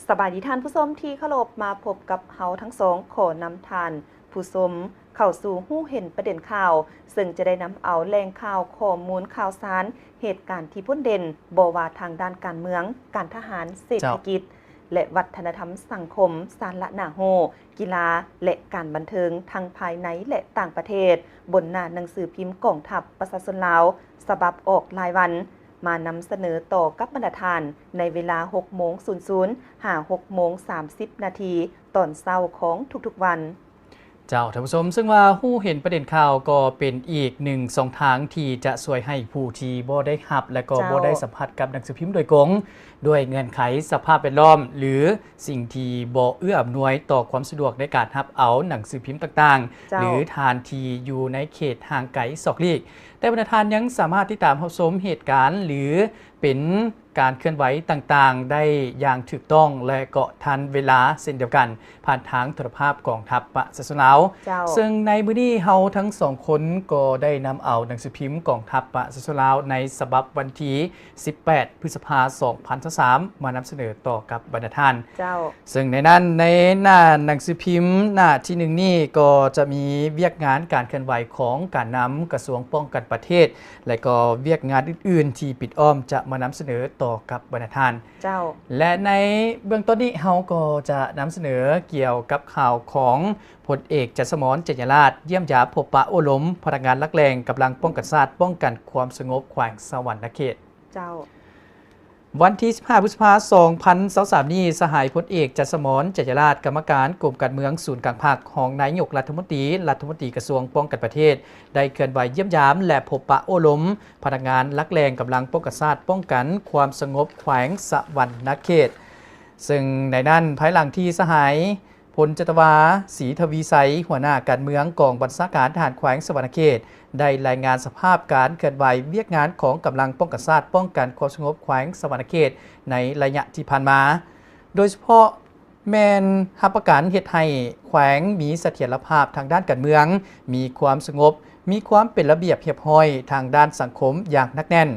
ສະບາຍດີທ່ານຜູ້ຊົມທີ່ເຄົາລົບ, ມາພົບກັບເຮົາທັງສອງ ຂໍນຳທ່ານຜູ້ຊົມເຂົ້າສູ່ຮູ້ເຫັນປະເດັນຂ່າວ, ເຊິ່ງຈະໄດ້ນຳເອົາແຫຼ່ງຂ່າວ, ຂໍ້ມູນຂ່າວສານ, ເຫດການທີ່ພົ້ນເດັ່ນ, ບໍ່ວ່າທາງດ້ານການເມືອງ, ການທະຫານ, ເສດຖະກິດ ເຈົ້າ ແລະ ວັດທະນະທຳສັງຄົມ, ສາລະໜ້າຮູ້, ກິລາ ແລະ ການບັນເທີງ ທັງພາຍໃນ ແລະ ຕ່າງປະເທດ, ບົນໜ້າໜັງສືພິມກອງທັບປະຊາຊົນລາວ ສະບັບອອກລາຍວັນ, ມານຳສະເໜີຕໍ່ກັບບັນດາທ່ານໃນເວລາຫົກໂມງສູນສູນ ຫາຫົກໂມງສາມສິບນາທີ ຕອນເຊົ້າຂອງທຸກໆວັນ. ເຈົ້າ ທ່ານຜູ້ຊົມ, ເຊິ່ງວ່າຮູ້ເຫັນປະເດັນຂ່າວກໍເປັນອີກໜຶ່ງຊ່ອງທາງທີ່ຈະຊ່ວຍໃຫ້ຜູ້ທີ່ບໍ່ໄດ້ຮັບ ແລະ ກໍ ເຈົ້າ ບໍ່ໄດ້ສຳຜັດກັບໜັງສືພິມໂດຍກົງ ດ້ວຍເງື່ອນໄຂສະພາບແວດລ້ອມ ຫຼື ສິ່ງທີ່ບໍ່ເອື້ອອຳນວຍຕໍ່ຄວາມສະດວກໃນການຮັບເອົາໜັງສືພິມຕ່າງໆ ເຈົ້າ ຫຼື ທ່ານທີ່ຢູ່ໃນເຂດຫ່າງໄກສອກຫຼີກ, ແຕ່ບັນດາທ່ານຍັງສາມາດຕິດຕາມຮັບຊົມເຫດການ ຫຼື ເປັນການເຄື່ອນໄຫວຕ່າງໆໄດ້ຢ່າງຖືກຕ້ອງ ແລະ ກໍທັນເວລາເຊັ່ນດຽວກັນ ຜ່ານທາງໂທລະພາບກອງທັບປະຊາຊົນລາວ. ເຈົ້າ. ເຊິ່ງໃນມື້ນີ້ເຮົາທັງສອງຄົນກໍໄດ້ນຳເອົາໜັງສືພິມກອງທັບປະຊາຊົນລາວ ໃນສະບັບວັນທີສິບແປດ ພຶດສະພາ ສອງພັນຊາວສາມ ມານຳສະເໜີຕໍ່ກັບບັນດາທ່ານ. ເຈົ້າ. ເຊິ່ງໃນນັ້ນ ໃນໜ້າໜັງສືພິມໜ້າທີໜຶ່ງນີ້ ກໍຈະມີວຽກງານການເຄື່ອນໄຫວຂອງການນຳກະຊວງປ້ອງກັນປະເທດ ແລະ ກໍວຽກງານອື່ນໆທີ່ປິດອ້ອມຈະມານຳສະເໜີຕໍ່ກັບບັນດາທ່ານ. ເຈົ້າ. ແລະ ໃນເບື້ອງຕົ້ນນີ້ເຮົາກໍຈະນຳສະເໜີກ່ຽວກັບຂ່າວຂອງພົນເອກ ຈັດສະໝອນ ຈັນຍາລາດ ຢ້ຽມຢາມພົບປະໂອ້ລົມພະນັກງານຫຼັກແຫຼ່ງກຳລັງປ້ອງກັນຊາດ ປ້ອງກັນຄວາມສະຫງົບແຂວງສະຫວັນນະເຂດ. ເຈົ້າ. ວັນທີສິບຫ້າ ພຶດສະພາ ສອງພັນຊາວສາມນີ້ ສະຫາຍພົນເອກ ຈັດສະໝອນ ຈັນຍາລາດ ກຳມະການກົມການເມືອງສູນກາງພັກ, ຮອງນາຍົກລັດຖະມົນຕີ, ລັດຖະມົນຕີກະຊວງປ້ອງກັນປະເທດ ໄດ້ເຄື່ອນໄຫວຢ້ຽມຢາມ ແລະ ພົບປະໂອ້ລົມພະນັກງານຫຼັກແຫຼ່ງກຳລັງປ້ອງກັນຊາດ ປ້ອງກັນຄວາມສະຫງົບແຂວງສະຫວັນນະເຂດ. ເຊິ່ງໃນນັ້ນ ພາຍຫຼັງທີ່ສະຫາຍ ພົນຈັດຕະວາ ສີທະວີໄຊ ຫົວໜ້າການເມືອງກອງບັນຊາການທະຫານແຂວງສະຫວັນນະເຂດ ໄດ້ລາຍງານສະພາບການເຄື່ອນໄຫວວຽກງານຂອງກຳລັງປ້ອງກັນຊາດ ປ້ອງກັນຄວາມສະຫງົບແຂວງສະຫວັນນະເຂດໃນໄລຍະທີ່ຜ່ານມາ, ໂດຍສະເພາະແມ່ນຮັບປະກັນເຮັດໃຫ້ແຂວງມີສະຖຽນລະພາບທາງດ້ານການເມືອງ, ມີຄວາມສະຫງົບ, ມີຄວາມເປັນລະບຽບຮຽບຮ້ອຍທາງດ້ານສັງຄົມຢ່າງໜັກແໜ້ນ,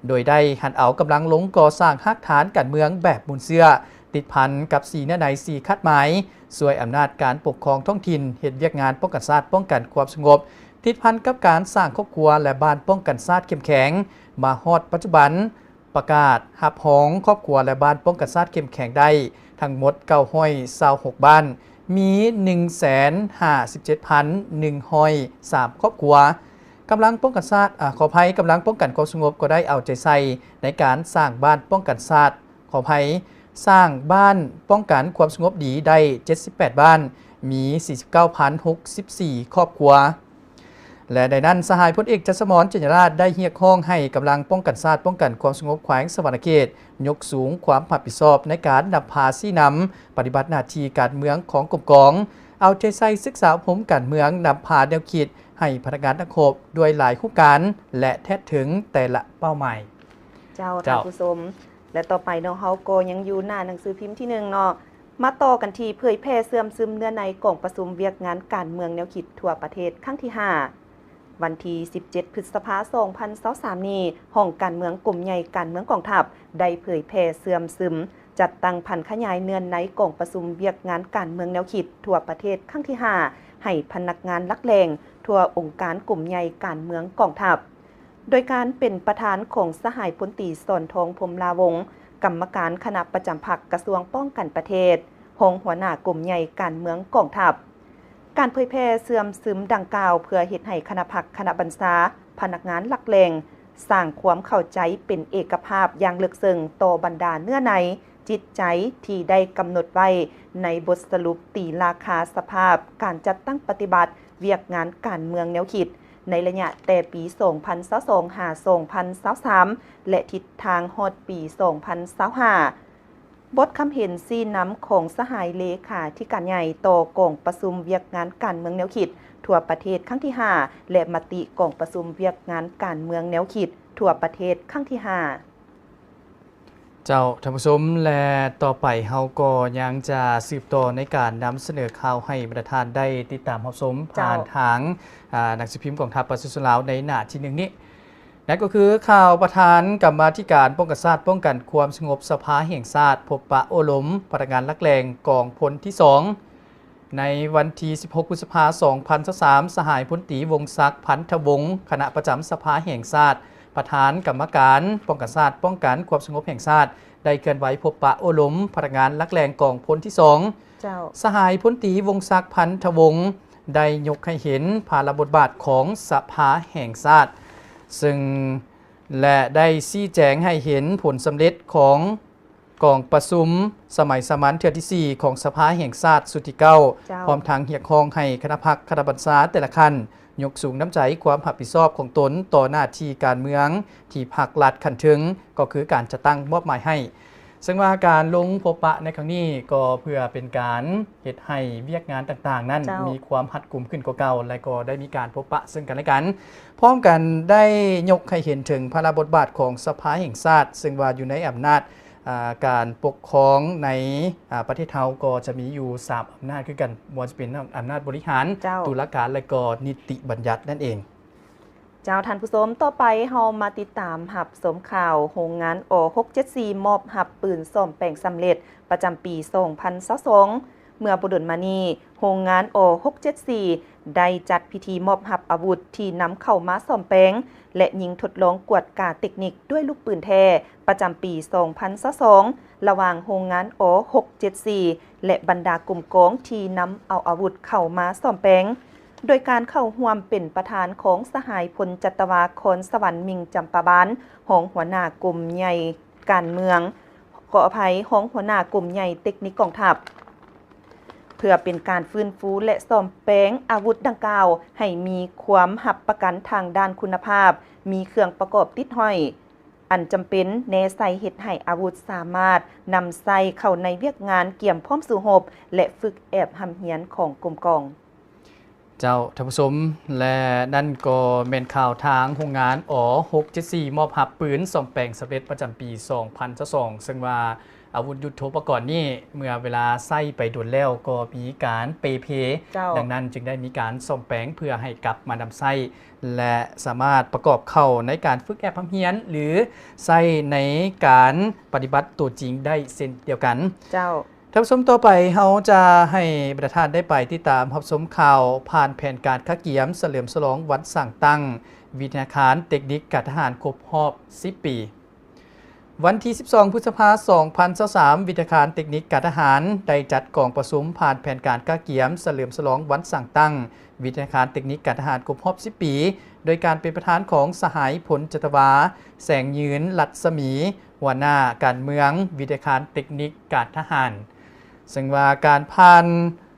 ໂດຍໄດ້ຫັນເອົາກຳລັງລົງກໍ່ສ້າງຮາກຖານການເມືອງແບບມູນເຊື້ອ, ຕິດພັນກັບສີ່ເນື້ອໃນສີ່ຄາດໝາຍ, ຊ່ວຍອຳນາດການປົກຄອງທ້ອງຖິ່ນ, ເຮັດວຽກງານປ້ອງກັນຊາດ, ປ້ອງກັນຄວາມສະຫງົບ, ຕິດພັນກັບການສ້າງຄອບຄົວ ແລະ ບ້ານປ້ອງກັນຊາດເຂັ້ມແຂງ, ມາຮອດປັດຈຸບັນ ປະກາດຮັບຮອງຄອບຄົວ ແລະ ບ້ານປ້ອງກັນຊາດເຂັ້ມແຂງໄດ້ທັງໝົດເກົ້າຮ້ອຍຊາວຫົກບ້ານ, ມີໜຶ່ງແສນຫ້າສິບເຈັດພັນໜຶ່ງຮ້ອຍສາມຄອບຄົວ. ກຳລັງປ້ອງກັນຊາດ, ອາ, ຂໍອະໄພ, ກຳລັງປ້ອງກັນຄວາມສະຫງົບກໍໄດ້ເອົາໃຈໃສ່ໃນການສ້າງບ້ານປ້ອງກັນຊາດ, ຂໍອະໄພ, ສ້າງບ້ານປ້ອງກັນຄວາມສະຫງົບດີໄດ້ເຈັດສິບແປດບ້ານ, ມີສີ່ສິບເກົ້າພັນຫົກສິບສີ່ຄອບຄົວ. ແລະ ໃນນັ້ນ ສະຫາຍພົນເອກ ຈັດສະໝອນ ຈັນຍາລາດ ໄດ້ຮຽກຮ້ອງໃຫ້ກຳລັງປ້ອງກັນຊາດ ປ້ອງກັນຄວາມສະຫງົບແຂວງສະຫວັນນະເຂດ ຍົກສູງຄວາມຮັບຜິດຊອບໃນການນຳພາຊີ້ນຳປະຕິບັດໜ້າທີ່ການເມືອງຂອງກົມກອງ, ເອົາໃຈໃສ່ສຶກສາອົບຮົມການເມືອງ, ນຳພາແນວຄິດໃຫ້ພະນັກງານນັກຮົບດ້ວຍຫຼາຍໂຄງການ ແລະ ແທດເຖິງແຕ່ລະເປົ້າໝາຍ. ເຈົ້າ ເຈົ້າ ທ່ານຜູ້ຊົມ ແລະ ຕໍ່ໄປເນາະ ເຮົາກໍຍັງຢູ່ໜ້າໜັງສືພິມທີໜຶ່ງເນາະ. ມາຕໍ່ກັນທີ່ເຜີຍແຜ່ເຊື່ອມຊຶມເນື້ອໃນກອງປະຊຸມວຽກງານການເມືອງແນວຄິດທົ່ວປະເທດຄັ້ງທີຫ້າ ວັນທີສິບເຈັດ ພຶດສະພາ ສອງພັນຊາວສາມນີ້, ຫ້ອງການເມືອງກົມໃຫຍ່ການເມືອງກອງທັບ ໄດ້ເຜີຍແຜ່ເຊື່ອມຊຶມ ຈັດຕັ້ງຜັນຂະຫຍາຍເນື້ອໃນກອງປະຊຸມວຽກງານການເມືອງແນວຄິດທົ່ວປະເທດຄັ້ງທີຫ້າ ໃຫ້ພະນັກງານຫຼັກແຫຼ່ງທົ່ວອົງການກົມໃຫຍ່ການເມືອງກອງທັບ. ໂດຍການເປັນປະທານຂອງສະຫາຍພົນຕີ ສອນທອງ ພົມລາວົງ, ກຳມະການຄະນະປະຈຳພັກກະຊວງປ້ອງກັນປະເທດ, ຮອງຫົວໜ້າກົມໃຫຍ່ການເມືອງກອງທັບ. ການເຜີຍແຜ່ເຊື່ອມຊຶມດັ່ງກ່າວ ເພື່ອເຮັດໃຫ້ຄະນະພັກ, ຄະນະບັນຊາ, ພະນັກງານຫຼັກແຫຼ່ງ ສ້າງຄວາມເຂົ້າໃຈເປັນເອກະພາບຢ່າງເລິກເຊິ່ງຕໍ່ບັນດາເນື້ອໃນ, ຈິດໃຈທີ່ໄດ້ກຳນົດໄວ້ໃນບົດສະຫຼຸບຕີລາຄາສະພາບການຈັດຕັ້ງປະຕິບັດວຽກງານການເມືອງແນວຄິດ ໃນໄລຍະແຕ່ປີສອງພັນຊາວສອງ ຫາ ສອງພັນຊາວສາມ ແລະ ທິດທາງຮອດປີສອງພັນຊາວຫ້າ. ບົດຄຳເຫັນຊີ້ນຳຂອງສະຫາຍເລຂາທິການໃຫຍ່ຕໍ່ກອງປະຊຸມວຽກງານການເມືອງແນວຄິດທົ່ວປະເທດຄັ້ງທີຫ້າ ແລະ ມະຕິກອງປະຊຸມວຽກງານການເມືອງແນວຄິດທົ່ວປະເທດຄັ້ງທີຫ້າ. ເຈົ້າ ທ່ານຜູ້ຊົມ ແລະ ຕໍ່ໄປເຮົາກໍຍັງຈະສືບຕໍ່ໃນການນຳສະເໜີຂ່າວໃຫ້ບັນດາທ່ານໄດ້ຕິດຕາມຮັບຊົມ ເຈົ້າ ຜ່ານທາງ ອາ ໜັງສືພິມກອງທັບປະຊາຊົນລາວໃນໜ້າທີໜຶ່ງນີ້. ນັ້ນກໍຄືຂ່າວປະທານກຳມາທິການປ້ອງກັນຊາດ ປ້ອງກັນຄວາມສະຫງົບສະພາແຫ່ງຊາດ ພົບປະໂອ້ລົມພະນັກງານຫຼັກແຫຼ່ງກອງພົນທີສອງ ໃນວັນທີສິບຫົກ ພຶດສະພາ ສອງພັນຊາວສາມ, ສະຫາຍພົນຕີ ວົງສັກ ພັນທະວົງ ຄະນະປະຈຳສະພາແຫ່ງຊາດ, ປະທານກຳມະການປ້ອງກັນຊາດ ປ້ອງກັນຄວາມສະຫງົບແຫ່ງຊາດ ໄດ້ເຄື່ອນໄຫວພົບປະໂອ້ລົມພະນັກງານຫຼັກແຫຼ່ງກອງພົນທີສອງ. ເຈົ້າ. ສະຫາຍພົນຕີ ວົງສັກ ພັນທະວົງ ໄດ້ຍົກໃຫ້ເຫັນພາລະບົດບາດຂອງສະພາແຫ່ງຊາດ ເຊິ່ງ ແລະ ໄດ້ຊີ້ແຈງໃຫ້ເຫັນຜົນສຳເລັດຂອງກອງປະຊຸມສະໄໝສາມັນເທື່ອທີສີ່ ຂອງສະພາແຫ່ງຊາດຊຸດທີເກົ້າ ເຈົ້າ. ພ້ອມທັງຮຽກຮ້ອງໃຫ້ຄະນະພັກຄະນະບັນຊາແຕ່ລະຂັ້ນ ຍົກສູງນ້ຳໃຈຄວາມຮັບຜິດຊອບຂອງຕົນຕໍ່ໜ້າທີ່ການເມືອງທີ່ພັກລັດຂັ້ນເທິງ ກໍຄືການຈັດຕັ້ງມອບໝາຍໃຫ້. ເຊິ່ງວ່າການລົງພົບປະໃນຄັ້ງນີ້ ກໍເພື່ອເປັນການເຮັດໃຫ້ວຽກງານຕ່າງໆນັ້ນ ເຈົ້າ. ມີຄວາມຮັດກຸມຂຶ້ນກວ່າເກົ່າ ແລະ ກໍໄດ້ມີການພົບປະເຊິ່ງກັນແລະກັນ, ພ້ອມກັນໄດ້ຍົກໃຫ້ເຫັນເຖິງພາລະບົດບາດຂອງສະພາແຫ່ງຊາດ ເຊິ່ງວ່າຢູ່ໃນອຳນາດ ອາ ການປົກຄອງໃນ ອາ ປະເທດເຮົາກໍຈະມີຢູ່ສາມອຳນາດຄືກັນ, ບໍ່ວ່າຈະເປັນອຳນາດບໍລິຫານ, ເຈົ້າ. ຕຸລາການ ແລະ ກໍນິຕິບັນຍັດນັ້ນເອງ. ເຈົ້າ ທ່ານຜູ້ຊົມ, ຕໍ່ໄປເຮົາມາຕິດຕາມຮັບຊົມຂ່າວ ໂຮງງານ ອ ຫົກເຈັດສີ່ ມອບຮັບປືນສ້ອມແປງສຳເລັດ ປະຈຳປີສອງພັນຊາວສອງ. ເມື່ອບໍ່ດົນມານີ້, ໂຮງງານ ອ ຫົກເຈັດສີ່ ໄດ້ຈັດພິທີມອບຮັບອາວຸດທີ່ນຳເຂົ້າມາສ້ອມແປງ ແລະ ຍິງທົດລອງກວດກາເຕັກນິກດ້ວຍລູກປືນແທ້ ປະຈຳປີສອງພັນຊາວສອງ ລະຫວ່າງໂຮງງານ ອ ຫົກເຈັດສີ່ ແລະ ບັນດາກົມກອງທີ່ນຳເອົາອາວຸດເຂົ້າມາສ້ອມແປງ. ໂດຍການເຂົ້າຮ່ວມເປັນປະທານຂອງສະຫາຍພົນຈັດຕະວາ ຄອນສະຫວັນ ມິ່ງຈຳປາບານ ຮອງຫົວໜ້າກົມໃຫຍ່ການເມືອງ, ຂໍອະໄພ, ຮອງຫົວໜ້າກົມໃຫຍ່ເຕັກນິກກອງທັບ, ເພື່ອເປັນການຟື້ນຟູ ແລະ ສ້ອມແປງອາວຸດດັ່ງກ່າວໃຫ້ມີຄວາມຮັບປະກັນທາງດ້ານຄຸນນະພາບ, ມີເຄື່ອງປະກອບຕິດຫ້ອຍອັນຈຳເປັນແນໃສ່ ເຮັດໃຫ້ອາວຸດສາມາດນຳໃຊ້ເຂົ້າໃນວຽກງານກຽມພ້ອມສູ້ຮົບ ແລະ ຝຶກແອບຮ່ຳຮຽນຂອງກົມກອງ. ເຈົ້າ ທ່ານຜູ້ຊົມ ແລະ ນັ້ນກໍແມ່ນຂ່າວທາງໂຮງງານ ອ ຫົກເຈັດສີ່ ມອບຮັບປືນສ້ອມແປງສຳເລັດປະຈຳປີສອງພັນຊາວສອງ ເຊິ່ງວ່າອາວຸດຍຸດໂທປະກອນນີ້ ເມື່ອເວລາໃຊ້ໄປດົນແລ້ວກໍມີການເປ່ເພ, ເຈົ້າ. ດັ່ງນັ້ນຈຶ່ງໄດ້ມີການສ້ອມແປງເພື່ອໃຫ້ກັບມານຳໃຊ້ ແລະ ສາມາດປະກອບເຂົ້າໃນການຝຶກແອບຮ່ຳຮຽນ ຫຼື ໃຊ້ໃນການປະຕິບັດຕົວຈິງໄດ້ເຊັ່ນດຽວກັນ. ເຈົ້າ. ທ່ານຜູ້ຊົມ, ຕໍ່ໄປເຮົາຈະໃຫ້ບັນດາທ່ານໄດ້ໄປຕິດຕາມຮັບຊົມຂ່າວຜ່ານແຜນການກະກຽມສະເຫຼີມສະຫຼອງວັນສ້າງຕັ້ງວິທະຍາຄານເຕັກນິກການທະຫານຄົບຮອບສິບປີ. ວັນທີສິບສອງ ພຶດສະພາ ສອງພັນຊາວສາມ, ວິທະຍາຄານເຕັກນິກການທະຫານໄດ້ຈັດກອງປະຊຸມຜ່ານແຜນການກະກຽມສະເຫຼີມສະຫຼອງວັນສ້າງຕັ້ງວິທະຍາຄານເຕັກນິກການທະຫານຄົບຮອບສິບປີ ໂດຍການເປັນປະທານຂອງສະຫາຍພົນຈັດຕະວາ ແສງຍືນ ລັດສະໝີ ຫົວໜ້າການເມືອງວິທະຍາຄານເຕັກນິກການທະຫານ. ເຊິ່ງວ່າການຜ່ານ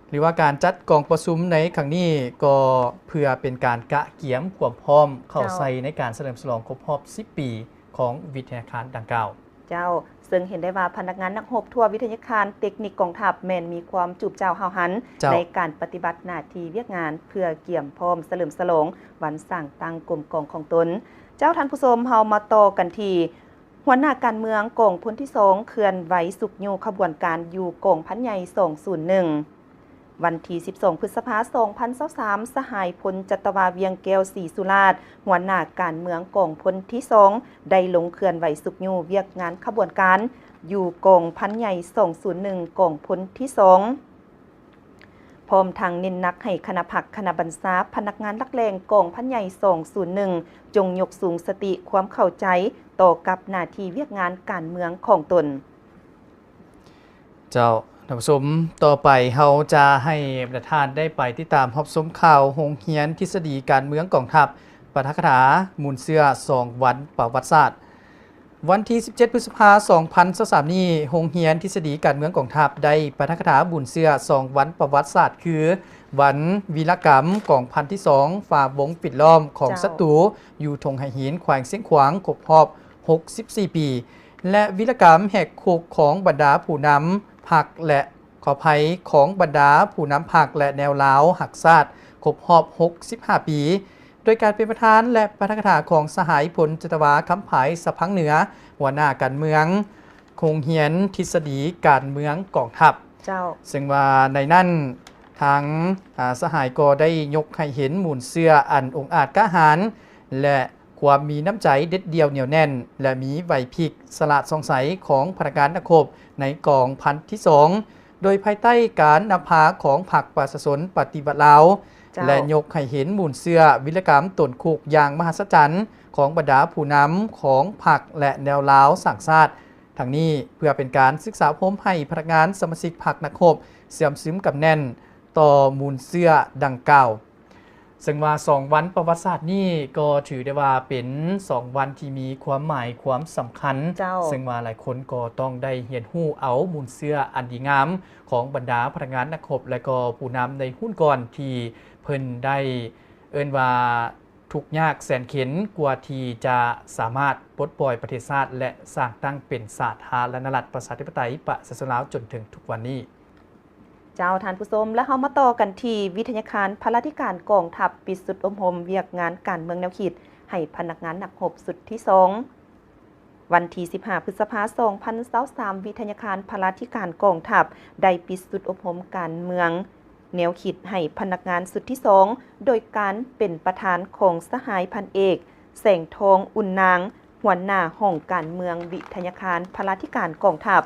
ຫຼືວ່າການຈັດກອງປະຊຸມໃນຄັ້ງນີ້ ກໍເພື່ອເປັນການກະກຽມຄວາມພ້ອມເຂົ້າ ເຈົ້າ ໃສ່ໃນການສະເຫຼີມສະຫຼອງຄົບຮອບສິບປີຂອງວິທະຍາຄານດັ່ງກ່າວ. ເຈົ້າ, ເຊິ່ງເຫັນໄດ້ວ່າພະນັກງານນັກຮົບທົ່ວວິທະຍາຄານເຕັກນິກກອງທັບ ແມ່ນມີຄວາມຈູບຈ້າວຫ້າວຫັນ ເຈົ້າ ໃນການປະຕິບັດໜ້າທີ່ວຽກງານ ເພື່ອກຽມພ້ອມສະເຫຼີມສະຫຼອງວັນສ້າງຕັ້ງກົມກອງຂອງຕົນ. ເຈົ້າ, ທ່ານຜູ້ຊົມ, ເຮົາມາຕໍ່ກັນທີ່ ຫົວໜ້າການເມືອງກອງພົນທີສອງ ເຄື່ອນໄຫວຊຸກຍູ້ຂະບວນການຢູ່ກອງພັນໃຫຍ່ສອງສູນໜຶ່ງ. ວັນທີສິບສອງ ພຶດສະພາ ສອງພັນຊາວສາມ, ສະຫາຍພົນຈັດຕະວາ ວຽງແກ້ວ ສີສຸລາດ, ຫົວໜ້າການເມືອງກອງພົນທີສອງ ໄດ້ລົງເຄື່ອນໄຫວຊຸກຍູ້ວຽກງານຂະບວນການຢູ່ກອງພັນໃຫຍ່ສອງສູນໜຶ່ງ ກອງພົນທີສອງ. ພ້ອມທັງເນັ້ນໜັກໃຫ້ຄະນະພັກຄະນະບັນຊາ, ພະນັກງານຫຼັກແຫຼ່ງກອງພັນໃຫຍ່ສອງສູນໜຶ່ງ ຈົ່ງຍົກສູງສະຕິຄວາມເຂົ້າໃຈຕໍ່ກັບໜ້າທີ່ວຽກງານການເມືອງຂອງຕົນ. ເຈົ້າ, ທ່ານຜູ້ຊົມ, ຕໍ່ໄປເຮົາຈະໃຫ້ບັນດາທ່ານໄດ້ໄປຕິດຕາມຮັບຊົມຂ່າວໂຮງຮຽນທິດສະດີການເມືອງກອງທັບ ປາຖະກະຖາມູນເຊື້ອສອງວັນປະຫວັດສາດ. ວັນທີສິບເຈັດ ພຶດສະພາ ສອງພັນຊາວສາມນີ້, ໂຮງຮຽນທິດສະດີການເມືອງກອງທັບ ໄດ້ປາຖະກະຖາບຸນເຊື້ອສອງວັນປະຫວັດສາດ ຄື ວັນວິລະກຳກອງພັນທີສອງ ຝ່າວົງປິດລ້ອມຂອງ ເຈົ້າ ສັດຕູ ຢູ່ທົ່ງໄຫຫີນ ແຂວງຊຽງຂວາງ ຄົບຮອບຫົກສິບສີ່ປີ ແລະ ວິລະກຳແຫກຄຸກຂອງບັນດາຜູ້ນຳພັກ ແລະ ຂໍອະໄພ, ຂອງບັນດາຜູ້ນຳພັກ ແລະ ແນວລາວຮັກຊາດ ຄົບຮອບຫົກສິບຫ້າປີ ໂດຍການເປັນປະທານ ແລະ ປາຖະກະຖາຂອງສະຫາຍພົນຈັດຕະວາ ຄຳຜາຍ ສະພັງເໜືອ, ຫົວໜ້າການເມືອງໂຮງຮຽນທິດສະດີການເມືອງກອງທັບ. ເຈົ້າ. ເຊິ່ງວ່າໃນນັ້ນ ທາງ ອາ ສະຫາຍກໍໄດ້ຍົກໃຫ້ເຫັນມູນເຊື້ອອັນອົງອາດກ້າຫານ ແລະ ຄວາມມີນ້ຳໃຈເດັດດ່ຽວໜຽວແໜ້ນ ແລະ ມີໄຫວພິບສະຫຼາດສ່ອງໃສຂອງພະນັກງານນັກຮົບໃນກອງພັນທີສອງ ໂດຍພາຍໃຕ້ການນຳພາຂອງພັກປະຊາຊົນປະຕິວັດລາວ ເຈົ້າ ແລະ ຍົກໃຫ້ເຫັນມູນເຊື້ອວິລະກຳຕົນຄຸກຢ່າງມະຫັດສະຈັນຂອງບັນດາຜູ້ນຳຂອງພັກ ແລະ ແນວລາວສ້າງຊາດ. ທັງນີ້ເພື່ອເປັນການສຶກສາອົບຮົມໃຫ້ພະນັກງານສະມາຊິກພັກນັກຮົບເຊື່ອມຊຶມກຳແໜ້ນຕໍ່ມູນເຊື້ອດັ່ງກ່າວ. ເຊິ່ງວ່າສອງວັນປະຫວັດສາດນີ້ກໍຖືໄດ້ວ່າເປັນສອງວັນທີ່ມີຄວາມໝາຍຄວາມສຳຄັນ ເຈົ້າ ເຊິ່ງວ່າຫຼາຍຄົນກໍຕ້ອງໄດ້ຮຽນຮູ້ເອົາມູນເຊື້ອອັນດີງາມຂອງບັນດາພະນັກງານນັກຮົບ ແລະ ກໍຜູ້ນຳໃນຮຸ່ນກ່ອນທີ່ເພິ່ນໄດ້ເອີ້ນວ່າທຸກຍາກແສນເຂັນກວ່າທີ່ຈະສາມາດປົດປ່ອຍປະເທດຊາດ ແລະ ສ້າງຕັ້ງເປັນສາທາລະນະລັດປະຊາທິປະໄຕປະຊາຊົນລາວຈົນເຖິງທຸກວັນນີ້. ເຈົ້າ ທ່ານຜູ້ຊົມ ແລະ ເຮົາມາຕໍ່ກັນທີ່ວິທະຍາຄານພະລາທິການກອງທັບ ປິດຊຸດອົບຮົມວຽກງານການເມືອງແນວຄິດໃຫ້ພະນັກງານນັກຮົບຊຸດທີສອງ. ວັນທີສິບຫ້າ ພຶດສະພາ ສອງພັນຊາວສາມ ວິທະຍາຄານພະລາທິການກອງທັບ ໄດ້ປິດຊຸດອົບຮົມການເມືອງແນວຄິດໃຫ້ພະນັກງານຊຸດທີສອງ ໂດຍການເປັນປະທານຂອງສະຫາຍພັນເອກ ແສງທອງ ອຸ່ນນາງ ຫົວໜ້າຫ້ອງການເມືອງ ວິທະຍາຄານພະລາທິການກອງທັບ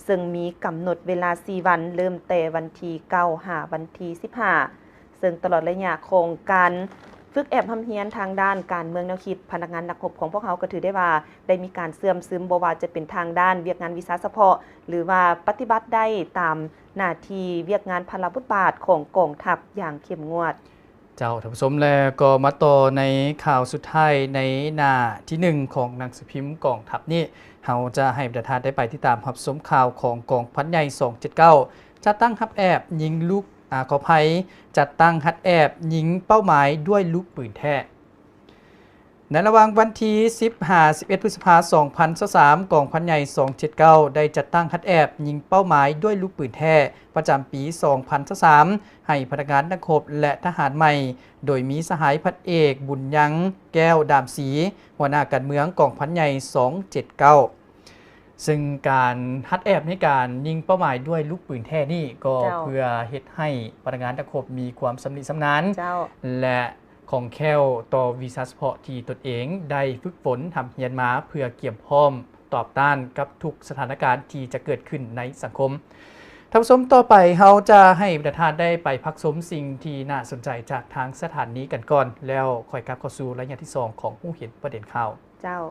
ເຊິ່ງມີກຳນົດເວລາສີ່ວັນ ເລີ່ມແຕ່ວັນທີເກົ້າ ຫາວັນທີສິບຫ້າ ເຊິ່ງຕະຫຼອດໄລຍະຂອງການຝຶກແອບຮ່ຳຮຽນທາງດ້ານການເມືອງແນວຄິດ ພະນັກງານນັກຮົບຂອງພວກເຮົາກໍຖືໄດ້ວ່າໄດ້ມີການເຊື່ອມຊຶມ ບໍ່ວ່າຈະເປັນທາງດ້ານວຽກງານວິຊາສະເພາະ ຫຼືວ່າປະຕິບັດໄດ້ຕາມໜ້າທີ່ວຽກງານພາລະບົດບາດຂອງກອງທັບຢ່າງເຂັ້ມງວດ. ເຈົ້າ ທ່ານຜູ້ຊົມ ແລະ ກໍມາຕໍ່ໃນຂ່າວສຸດທ້າຍໃນໜ້າທີໜຶ່ງຂອງໜັງສືພິມກອງທັບນີ້ ເຮົາຈະໃຫ້ບັນດາທ່ານໄດ້ໄປຕິດຕາມຮັບຊົມຂ່າວຂອງກອງພັນໃຫຍ່ສອງເຈັດເກົ້າ ຈັດຕັ້ງຮັດແອບຍິງລູກ ອາ ຂໍອະໄພ ຈັດຕັ້ງຮັດແອບຍິງເປົ້າໝາຍດ້ວຍລູກປືນແທ້. ໃນລະຫວ່າງວັນທີສິບ ຫາ ສິບເອັດ ພຶດສະພາ ສອງພັນຊາວສາມ ກອງພັນໃຫຍ່ສອງເຈັດເກົ້າ ໄດ້ຈັດຕັ້ງຮັດແອບຍິງເປົ້າໝາຍດ້ວຍລູກປືນແທ້ ປະຈຳປີສອງພັນຊາວສາມ ໃຫ້ພະນັກງານນັກຮົບ ແລະ ທະຫານໃໝ່ ໂດຍມີສະຫາຍພັນເອກ ບຸນຍັງ ແກ້ວດາມສີ ຫົວໜ້າການເມືອງກອງພັນໃຫຍ່ສອງເຈັດເກົ້າ ເຊິ່ງການຮັດແອບໃນການຍິງເປົ້າໝາຍດ້ວຍລູກປືນແທ້ນີ້ ກໍ ເຈົ້າ ເພື່ອເຮັດໃຫ້ພະນັກງານນັກຮົບມີຄວາມຊຳນິຊຳນານ ເຈົ້າ ແລະ ຄ່ອງແຄ້ວຕໍ່ວິຊາສະເພາະທີ່ຕົນເອງໄດ້ຝຶກຝົນຮ່ຳຮຽນມາ ເພື່ອກຽມພ້ອມຕອບຕ້ານກັບທຸກສະຖານະການທີ່ຈະເກີດຂຶ້ນໃນສັງຄົມ. ທ່ານຜູ້ຊົມ, ຕໍ່ໄປເຮົາຈະໃຫ້ບັນດາທ່ານໄດ້ໄປພັກຊົມສິ່ງທີ່ໜ້າສົນໃຈຈາກທາງສະຖານີກັນກ່ອນ, ແລ້ວຄ່ອຍກັບເຂົ້າສູ່ໄລຍະທີສອງຂອງຮູ້ເຫັນປະເດັນຂ່າວ. ເຈົ້າ.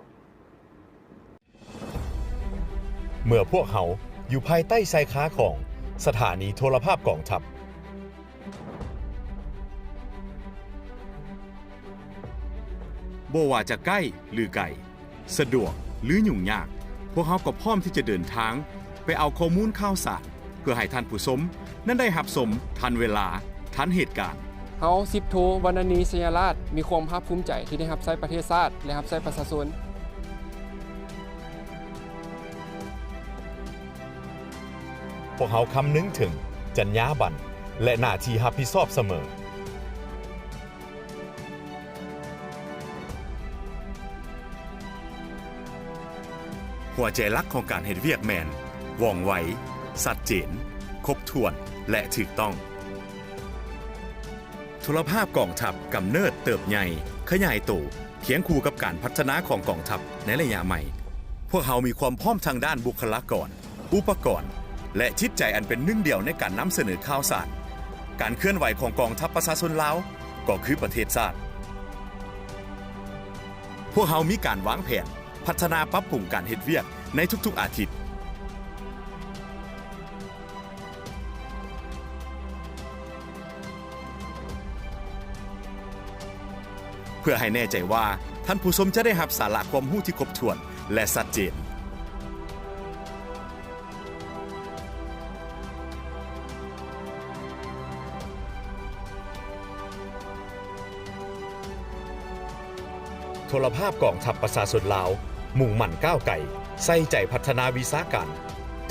ເມື່ອພວກເຮົາຢູ່ພາຍໃຕ້ຊາຍຄາຂອງສະຖານີໂທລະພາບກອງທັບ, ບໍ່ວ່າຈະໃກ້ ຫຼື ໄກ, ສະດວກ ຫຼື ຫຍຸ້ງຍາກ, ພວກເຮົາກໍພ້ອມທີ່ຈະເດີນທາງໄປເອົາຂໍ້ມູນຂ່າວສານ ເພື່ອໃຫ້ທ່ານຜູ້ຊົມນັ້ນໄດ້ຮັບຊົມທັນເວລາ, ທັນເຫດການ. ເຮົາ ສິບໂທ ວັນນະນີ ໄຊຍະລາດ ມີຄວາມພາກພູມໃຈທີ່ໄດ້ຮັບໃຊ້ປະເທດຊາດ ແລະ ຮັບໃຊ້ປະຊາຊົນ. ພວກເຮົາຄຳນຶງເຖິງຈັນຍາບັນ ແລະ ໜ້າທີ່ຮັບຜິດຊອບສະເໝີ. ຫົວໃຈຫຼັກຂອງການເຮັດວຽກແມ່ນ ວ່ອງໄວ, ຊັດເຈນ, ຄົບຖ້ວນ ແລະ ຖືກຕ້ອງ. ໂທລະພາບກອງທັບກຳເນີດ, ເຕີບໃຫຍ່, ຂະຫຍາຍໂຕ ຄຽງຄູ່ກັບການພັດທະນາຂອງກອງທັບໃນໄລຍະໃໝ່. ພວກເຮົາມີຄວາມພ້ອມທາງດ້ານບຸກຄະລາກອນ, ອຸປະກອນ ແລະ ຈິດໃຈອັນເປັນໜຶ່ງດຽວໃນການນຳສະເໜີຂ່າວສານ. ການເຄື່ອນໄຫວຂອງກອງທັບປະຊາຊົນລາວ ກໍຄືປະເທດຊາດ. ພວກເຮົາມີການວາງແຜນພັດທະນາປັບປຸງການເຮັດວຽກໃນທຸກໆອາທິດ. ເພື່ອໃຫ້ແນ່ໃຈວ່າທ່ານຜູ້ຊົມຈະໄດ້ຮັບສາລະຄວາມຮູ້ທີ່ຄົບຖ້ວນ ແລະ ຊັດເຈນ. ໂທລະພາບກອງທັບປະຊາຊົນລາວ ມຸ່ງໝັ້ນກ້າວໄກ, ໃສ່ໃຈພັດທະນາວິຊາການ,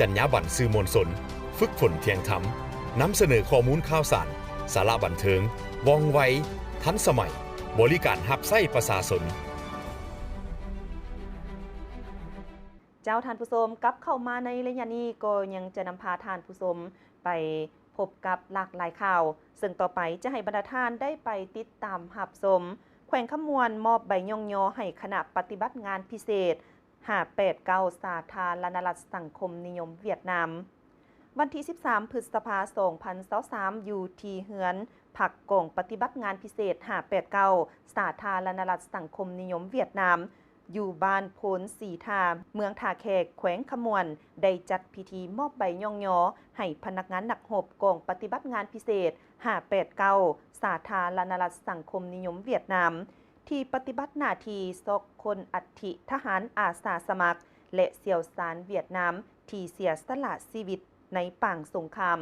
ຈັນຍາບັນສື່ມວນຊົນ, ຝຶກຝົນທ່ຽງທຳ, ນຳສະເໜີຂໍ້ມູນຂ່າວສານ, ສາລະບັນເທີງ, ວ່ອງໄວ, ທັນສະໄໝ, ບໍລິການຮັບໃຊ້ປະຊາຊົນ. ເຈົ້າ ທ່ານຜູ້ຊົມ, ກັບເຂົ້າມາໃນໄລຍະນີ້ກໍຍັງຈະນຳພາທ່ານຜູ້ຊົມໄປພົບກັບຫຼາກຫຼາຍຂ່າວ, ເຊິ່ງຕໍ່ໄປຈະໃຫ້ບັນດາທ່ານໄດ້ໄປຕິດຕາມຮັບຊົມ ແຂວງຄຳມ່ວນມອບໃບຍ້ອງຍໍໃຫ້ຄະນະປະຕິບັດງານພິເສດ ຫ້າແປດເກົ້າ ສາທາລະນະລັດສັງຄົມນິຍົມຫວຽດນາມ. ວັນທີສິບສາມ ພຶດສະພາ ສອງພັນຊາວສາມ ຢູ່ທີ່ເຮືອນພັກກອງປະຕິບັດງານພິເສດ ຫ້າແປດເກົ້າ ສາທາລະນະລັດສັງຄົມນິຍົມຫວຽດນາມ ຢູ່ບ້ານໂພນສີທ່າ ເມືອງທ່າແຂກ ແຂວງຄຳມ່ວນ ໄດ້ຈັດພິທີມອບໃບຍ້ອງຍໍໃຫ້ພະນັກງານນັກຮົບກອງປະຕິບັດງານພິເສດ ຫ້າແປດເກົ້າ ສາທາລະນະລັດສັງຄົມນິຍົມຫວຽດນາມ ທີ່ປະຕິບັດໜ້າທີ່ຊອກຄົ້ນອັດຖິທະຫານອາສາສະໝັກ ແລະ ຊ່ຽວຊານຫວຽດນາມ ທີ່ເສຍສະຫຼະຊີວິດໃນປາງສົງຄາມ.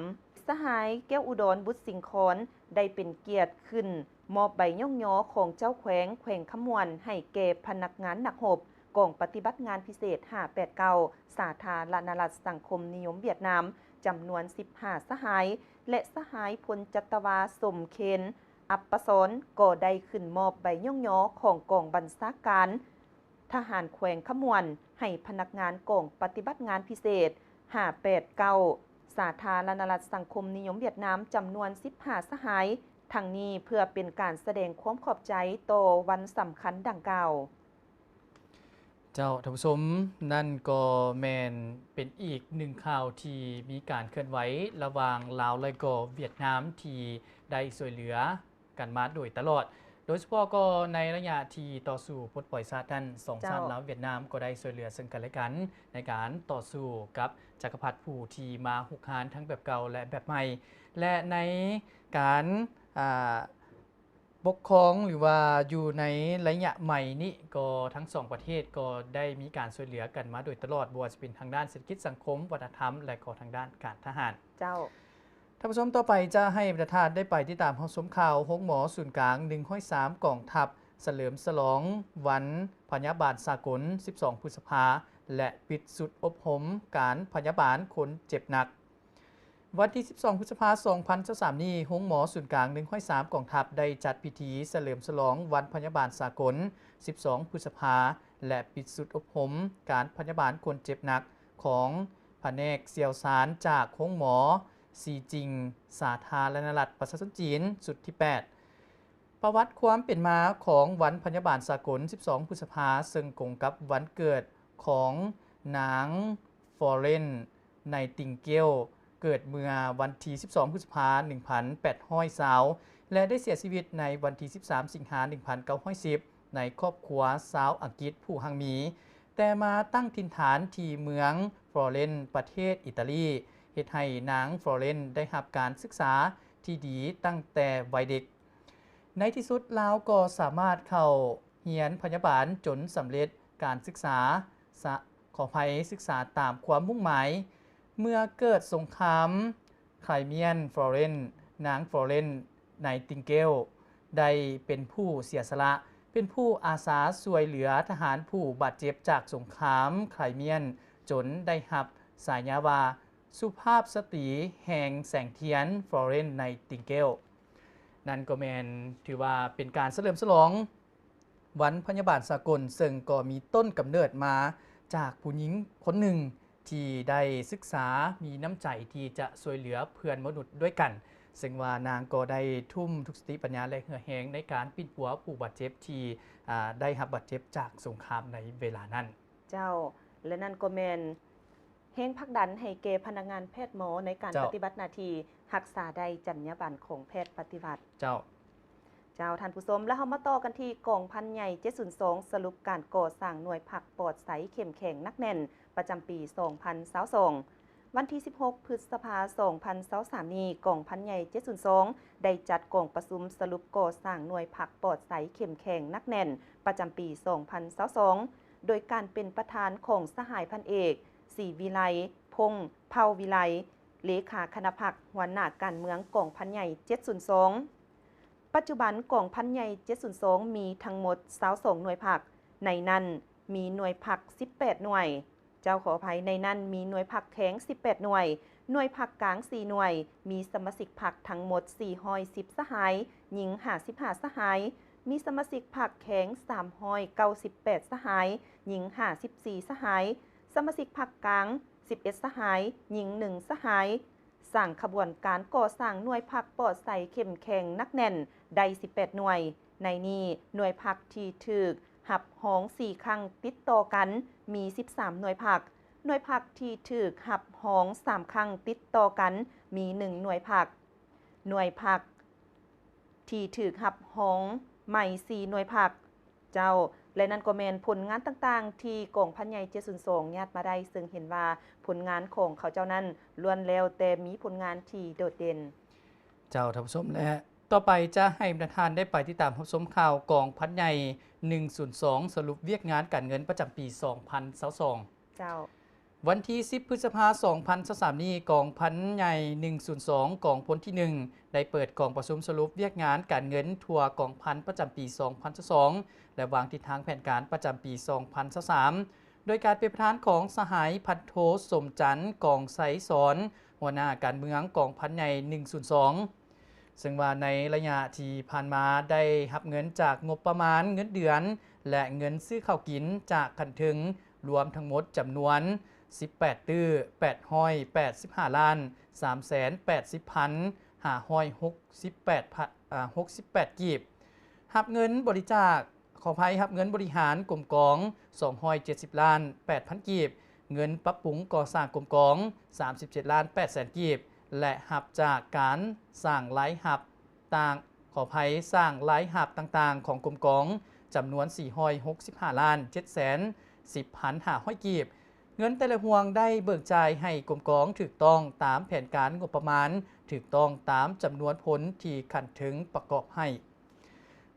ສະຫາຍ ແກ້ວອຸດອນ ບຸດສິງຄອນ ໄດ້ເປັນກຽດຂຶ້ນມອບໃບຍ້ອງຍໍຂອງເຈົ້າແຂວງແຂວງຄຳມ່ວນ ໃຫ້ແກ່ພະນັກງານນັກຮົບກອງປະຕິບັດງານພິເສດ ຫ້າແປດເກົ້າ ສາທາລະນະລັດສັງຄົມນິຍົມຫວຽດນາມ ຈຳນວນສິບຫ້າສະຫາຍ ແລະ ສະຫາຍພົນຈັດຕະວາ ສົມເຄນ ອັບປະສອນ ກໍໄດ້ຂຶ້ນມອບໃບຍ້ອງຍໍຂອງກອງບັນຊາການ ທະຫານແຂວງຄຳມ່ວນ ໃຫ້ພະນັກງານກອງປະຕິບັດງານພິເສດ ຫ້າແປດເກົ້າ ສາທາລະນະລັດສັງຄົມນິຍົມຫວຽດນາມ ຈຳນວນສິບຫ້າສະຫາຍ, ທັງນີ້ເພື່ອເປັນການສະແດງຄວາມຂອບໃຈຕໍ່ວັນສຳຄັນດັ່ງກ່າວ. ເຈົ້າ ທ່ານຜູ້ຊົມ, ນັ້ນກໍແມ່ນເປັນອີກໜຶ່ງຂ່າວທີ່ມີການເຄື່ອນໄຫວລະຫວ່າງລາວ ແລະ ກໍຫວຽດນາມ ທີ່ໄດ້ຊ່ວຍເຫຼືອ ກັນມາໂດຍຕະຫຼອດ, ໂດຍສະເພາະກໍໃນໄລຍະທີ່ຕໍ່ສູ້ປົດປ່ອຍຊາດນັ້ນ, ສອງຊາດ ເຈົ້າ ລາວຫວຽດນາມກໍໄດ້ຊ່ວຍເຫຼືອເຊິ່ງກັນແລະກັນ ໃນການຕໍ່ສູ້ກັບຈັກກະພັດຜູ້ທີ່ມາຮຸກຮານທັງແບບເກົ່າ ແລະ ແບບໃໝ່ ແລະ ໃນການ ອາ ປົກຄອງ ຫຼືວ່າຢູ່ໃນໄລຍະໃໝ່ນີ້ ກໍທັງສອງປະເທດກໍໄດ້ມີການຊ່ວຍເຫຼືອກັນມາໂດຍຕະຫຼອດ, ບໍ່ວ່າຈະເປັນທາງດ້ານເສດຖະກິດ, ສັງຄົມ, ວັດທະນະທຳ ແລະ ກໍທາງດ້ານການທະຫານ. ເຈົ້າ. ທ່ານຜູ້ຊົມ, ຕໍ່ໄປຈະໃຫ້ບັນດາທ່ານໄດ້ໄປຕິດຕາມຮັບຊົມຂ່າວໂຮງໝໍສູນກາງໜຶ່ງຮ້ອຍສາມກອງທັບ ສະເຫຼີມສະຫຼອງວັນພະຍາບານສາກົນ ສິບສອງ ພຶດສະພາ ແລະ ປິດຊຸດອົບຮົມການພະຍາບານຄົນເຈັບໜັກ. ວັນທີ ສິບສອງ ພຶດສະພາ ສອງພັນຊາວສາມ ນີ້, ໂຮງໝໍສູນກາງໜຶ່ງຮ້ອຍສາມກອງທັບ ໄດ້ຈັດພິທີສະເຫຼີມສະຫຼອງວັນພະຍາບານສາກົນ ສິບສອງ ພຶດສະພາ ແລະ ປິດຊຸດອົບຮົມການພະຍາບານຄົນເຈັບໜັກ ຂອງພະແນກຊ່ຽວຊານຈາກໂຮງໝໍຊີຈິງ ສາທາລະນະລັດປະຊາຊົນຈີນ ຊຸດທີ ແປດ. ປະຫວັດຄວາມເປັນມາຂອງວັນພະຍາບານສາກົນ ສິບສອງ ພຶດສະພາ ເຊິ່ງກົງກັບວັນເກີດຂອງນາງ Florence Nightingale ເກີດເມື່ອວັນທີ ສິບສອງ ພຶດສະພາ ໜຶ່ງພັນແປດຮ້ອຍຊາວ ແລະ ໄດ້ເສຍຊີວິດໃນວັນທີ ສິບສາມ ສິງຫາ ໜຶ່ງພັນເກົ້າຮ້ອຍສິບ ໃນຄອບຄົວຊາວອັງກິດຜູ້ຮັ່ງມີ, ແຕ່ມາຕັ້ງຖິ່ນຖານທີ່ເມືອງ Florence ປະເທດອີຕາລີ, ເຮັດໃຫ້ນາງ Florence ໄດ້ຮັບການສຶກສາທີ່ດີຕັ້ງແຕ່ໄວເດັກ. ໃນທີ່ສຸດລາວກໍສາມາດເຂົ້າຮຽນພະຍາບານຈົນສຳເລັດການສຶກສາ, ສະ, ຂໍອະໄພ, ສຶກສາຕາມຄວາມມຸ່ງໝາຍ. ເມື່ອເກີດສົງຄາມ Crimean, Florence, ນາງ Florence Nightingale ໄດ້ເປັນຜູ້ເສຍສະຫຼະ, ເປັນຜູ້ອາສາຊ່ວຍເຫຼືອທະຫານຜູ້ບາດເຈັບຈາກສົງຄາມ Crimean ຈົນໄດ້ຮັບສາຍາວ່າ ສຸພາບສະຕີແຫ່ງແສງທຽນ Florence Nightingale. ນັ້ນກໍແມ່ນຖືວ່າເປັນການສະເຫຼີມສະຫຼອງວັນພະຍາບານສາກົນ, ເຊິ່ງກໍມີຕົ້ນກຳເນີດມາຈາກຜູ້ຍິງຄົນໜຶ່ງທີ່ໄດ້ສຶກສາ, ມີນ້ຳໃຈທີ່ຈະຊ່ວຍເຫຼືອເພື່ອນມະນຸດດ້ວຍກັນ, ເຊິ່ງວ່ານາງກໍໄດ້ທຸ່ມທຸກສະຕິປັນຍາ ແລະ ເຫື່ອແຮງໃນການປິ່ນປົວຜູ້ບາດເຈັບທີ່, ອາ, ໄດ້ຮັບບາດເຈັບຈາກສົງຄາມໃນເວລານັ້ນ. ເຈົ້າ, ແລະ ນັ້ນກໍແມ່ນ ແຮງຜັກດັນໃຫ້ແກ່ພະນັກງານແພດໝໍໃນການ ເຈົ້າ ປະຕິບັດໜ້າທີ່ຮັກສາໄດ້ຈັນຍາບັນຂອງແພດປະຕິວັດ. ເຈົ້າ. ເຈົ້າ, ທ່ານຜູ້ຊົມ, ແລ້ວເຮົາມາຕໍ່ກັນທີ່ກອງພັນໃຫຍ່ເຈັດສູນສອງ ສະຫຼຸບການກໍ່ສ້າງໜ່ວຍພັກປອດໃສເຂັ້ມແຂງໜັກແໜ້ນປະຈຳປີສອງພັນຊາວສອງ. ວັນທີສິບຫົກ ພຶດສະພາ ສອງພັນຊາວສາມ ນີ້, ກອງພັນໃຫຍ່ເຈັດສູນສອງ ໄດ້ຈັດກອງປະຊຸມສະຫຼຸບກໍ່ສ້າງໜ່ວຍພັກປອດໃສເຂັ້ມແຂງໜັກແໜ້ນປະຈຳປີສອງພັນຊາວສອງ ໂດຍການເປັນປະທານຂອງສະຫາຍພັນເອກ ສີວິໄລ ພົງ ເຜົ່າວິໄລ ເລຂາຄະນະພັກ ຫົວໜ້າການເມືອງກອງພັນໃຫຍ່ເຈັດສູນສອງ. ປັດຈຸບັນກອງພັນໃຫຍ່ເຈັດສູນສອງມີທັງໝົດຊາວສອງໜ່ວຍພັກ, ໃນນັ້ນມີໜ່ວຍພັກສິບແປດໜ່ວຍ. ເຈົ້າ, ຂໍອະໄພ, ໃນນັ້ນມີໜ່ວຍພັກແຂງສິບແປດໜ່ວຍ, ໜ່ວຍພັກກາງສີ່ໜ່ວຍ, ມີສະມາຊິກພັກທັງໝົດສີ່ຮ້ອຍສິບສະຫາຍ, ຍິງຫ້າສິບຫ້າສະຫາຍ, ມີສະມາຊິກພັກແຂງສາມຮ້ອຍເກົ້າສິບແປດສະຫາຍ, ຍິງຫ້າສິບສີ່ສະຫາຍ, ສະມາຊິກພັກກາງສິບເອັດສະຫາຍ, ຍິງໜຶ່ງສະຫາຍ. ສ້າງຂະບວນການກໍ່ສ້າງໜ່ວຍພັກປອດໃສເຂັ້ມແຂງໜັກແໜ້ນໄດ້ສິບແປດໜ່ວຍ, ໃນນີ້ ໜ່ວຍພັກທີ່ຖືກຮັບຮອງສີ່ຄັ້ງຕິດຕໍ່ກັນມີສິບສາມໜ່ວຍພັກ, ໜ່ວຍພັກທີ່ຖືກຮັບຮອງສາມຄັ້ງຕິດຕໍ່ກັນມີໜຶ່ງໜ່ວຍພັກ, ໜ່ວຍພັກທີ່ຖືກຮັບຮອງໃໝ່ສີ່ໜ່ວຍພັກ. ເຈົ້າ ແລະ ນັ້ນກໍແມ່ນຜົນງານຕ່າງໆທີ່ກອງພັນໃຫຍ່ເຈັດສູນສອງຍາດມາໄດ້, ເຊິ່ງເຫັນວ່າຜົນງານຂອງເຂົາເຈົ້ານັ້ນລ້ວນແລ້ວແຕ່ມີຜົນງານທີ່ໂດດເດັ່ນ. ເຈົ້າ ທ່ານຜູ້ຊົມ ແລະ ຕໍ່ໄປຈະໃຫ້ບັນດາທ່ານໄດ້ໄປຕິດຕາມຮັບຊົມຂ່າວກອງພັນໃຫຍ່ໜຶ່ງສູນສອງ ສະຫຼຸບວຽກງານການເງິນປະຈຳປີສອງພັນຊາວສອງ. ເຈົ້າ. ວັນທີສິບ ພຶດສະພາ ສອງພັນຊາວສາມນີ້, ກອງພັນໃຫຍ່ໜຶ່ງສູນສອງ ກອງພົນທີໜຶ່ງ ໄດ້ເປີດກອງປະຊຸມສະຫຼຸບວຽກງານການເງິນທົ່ວກອງພັນປະຈຳປີສອງພັນຊາວສອງ ແລະ ວາງທິດທາງແຜນການປະຈຳປີສອງພັນຊາວສາມ ໂດຍການເປັນປະທານຂອງສະຫາຍພັນໂທ ສົມຈັນ ກອງໄຊສອນ ຫົວໜ້າການເມືອງກອງພັນໃຫຍ່ໜຶ່ງສູນສອງ ເຊິ່ງວ່າໃນໄລຍະທີ່ຜ່ານມາໄດ້ຮັບເງິນຈາກງົບປະມານເງິນເດືອນ ແລະ ເງິນຊື້ເຂົ້າກິນຈາກຂັ້ນເທິງ ລວມທັງໝົດຈຳນວນສິບແປດຕື້ ແປດຮ້ອຍແປດສິບຫ້າລ້ານ ສາມແສນແປດສິບພັນ ຫ້າຮ້ອຍຫົກສິບແປດ ອາ ຫົກສິບແປດກີບ, ຮັບເງິນບໍລິຈາກ ຂໍອະໄພ, ຮັບເງິນບໍລິຫານກົມກອງສອງຮ້ອຍເຈັດສິບລ້ານແປດພັນກີບ, ເງິນປັບປຸງກໍ່ສ້າງກົມກອງສາມສິບເຈັດລ້ານແປດແສນກີບ ແລະ ຮັບຈາກການສ້າງລາຍຮັບຕ່າງ, ຂໍອະໄພ, ສ້າງລາຍຮັບຕ່າງໆຂອງກົມກອງຈຳນວນສີ່ຮ້ອຍຫົກສິບຫ້າລ້ານເຈັດແສນສິບພັນຫ້າຮ້ອຍກີບ. ເງິນແຕ່ລະຫ່ວງໄດ້ເບີກຈ່າຍໃຫ້ກົມກອງຖືກຕ້ອງຕາມແຜນການງົບປະມານ, ຖືກຕ້ອງຕາມຈຳນວນຜົນທີ່ຂັ້ນເທິງປະກອບໃຫ້.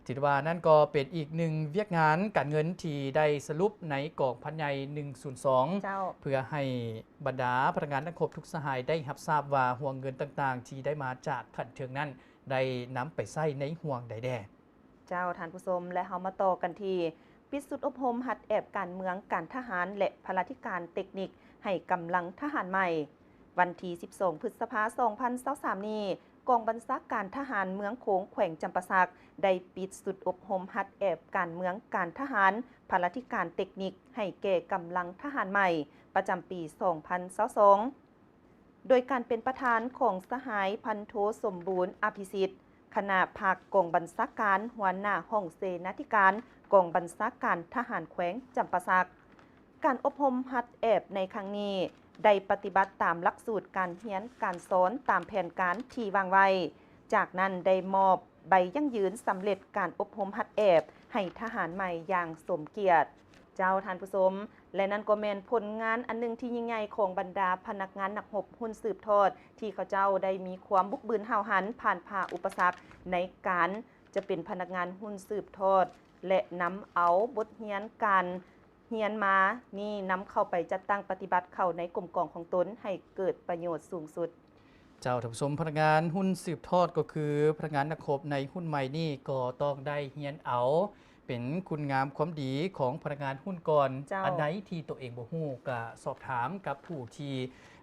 ຖືວ່ານັ້ນກໍເປັນອີກໜຶ່ງວຽກງານການເງິນທີ່ໄດ້ສະຫຼຸບໃນກອງພັນໃຫຍ່ໜຶ່ງສູນສອງ ເຈົ້າ ເພື່ອໃຫ້ບັນດາພະນັກງານນັກຮົບທຸກສະຫາຍໄດ້ຮັບຊາບວ່າຫ່ວງເງິນຕ່າງໆທີ່ໄດ້ມາຈາກຂັ້ນເທິງນັ້ນ ໄດ້ນຳໄປໃຊ້ໃນຫ່ວງໃດແດ່. ເຈົ້າ ທ່ານຜູ້ຊົມ ແລະ ເຮົາມາຕໍ່ກັນທີ່ ປິດຊຸດອົບຮົມຫັດແອບການເມືອງ, ການທະຫານ ແລະ ພະລາທິການເຕັກນິກໃຫ້ກຳລັງທະຫານໃໝ່. ວັນທີສິບສອງ ພຶດສະພາ ສອງພັນຊາວສາມນີ້, ກອງບັນຊາການທະຫານເມືອງໂຂງ ແຂວງຈຳປາສັກ ໄດ້ປິດຊຸດອົບຮົມຫັດແອບການເມືອງ, ການທະຫານ, ພະລາທິການເຕັກນິກໃຫ້ແກ່ກຳລັງທະຫານໃໝ່ ປະຈຳປີສອງພັນຊາວສອງ ໂດຍການເປັນປະທານຂອງສະຫາຍພັນໂທ ສົມບູນ ອະພິສິດ ຄະນະພັກກອງບັນຊາການ, ຫົວໜ້າຫ້ອງເສນາທິການກອງບັນຊາການທະຫານແຂວງຈຳປາສັກ. ການອົບຮົມຫັດແອບໃນຄັ້ງນີ້ ໄດ້ປະຕິບັດຕາມຫຼັກສູດການຮຽນການສອນຕາມແຜນການທີ່ວາງໄວ້, ຈາກນັ້ນໄດ້ມອບໃບຢັ້ງຢືນສຳເລັດການອົບຮົມຫັດແອບໃຫ້ທະຫານໃໝ່ຢ່າງສົມກຽດ. ເຈົ້າ ທ່ານຜູ້ຊົມ ແລະ ນັ້ນກໍແມ່ນຜົນງານອັນໜຶ່ງທີ່ຍິ່ງໃຫຍ່ຂອງບັນດາພະນັກງານນັກຮົບຮຸ່ນສືບທອດ ທີ່ເຂົາເຈົ້າໄດ້ມີຄວາມບຸກບືນຫ້າວຫັນ ຜ່ານຜ່າອຸປະສັກໃນການຈະເປັນພະນັກງານຮຸ່ນສືບທອດ ແລະ ນຳເອົາບົດຮຽນການຮຽນມານີ້ນຳເຂົ້າໄປຈັດຕັ້ງປະຕິບັດເຂົ້າໃນກົມກອງຂອງຕົນໃຫ້ເກີດປະໂຫຍດສູງສຸດ. ເຈົ້າ ທ່ານຜູ້ຊົມ, ພະນັກງານຮຸ່ນສືບທອດກໍຄືພະນັກງານນັກຮົບໃນຮຸ່ນໃໝ່ນີ້ກໍຕ້ອງໄດ້ຮຽນເອົາ ເປັນຄຸນງາມຄວາມດີຂອງພະນັກງານຮຸ່ນກ່ອນ. ເຈົ້າ. ອັນໃດທີ່ຕົວເອງບໍ່ຮູ້ ກະສອບຖາມກັບຜູ້ທີ່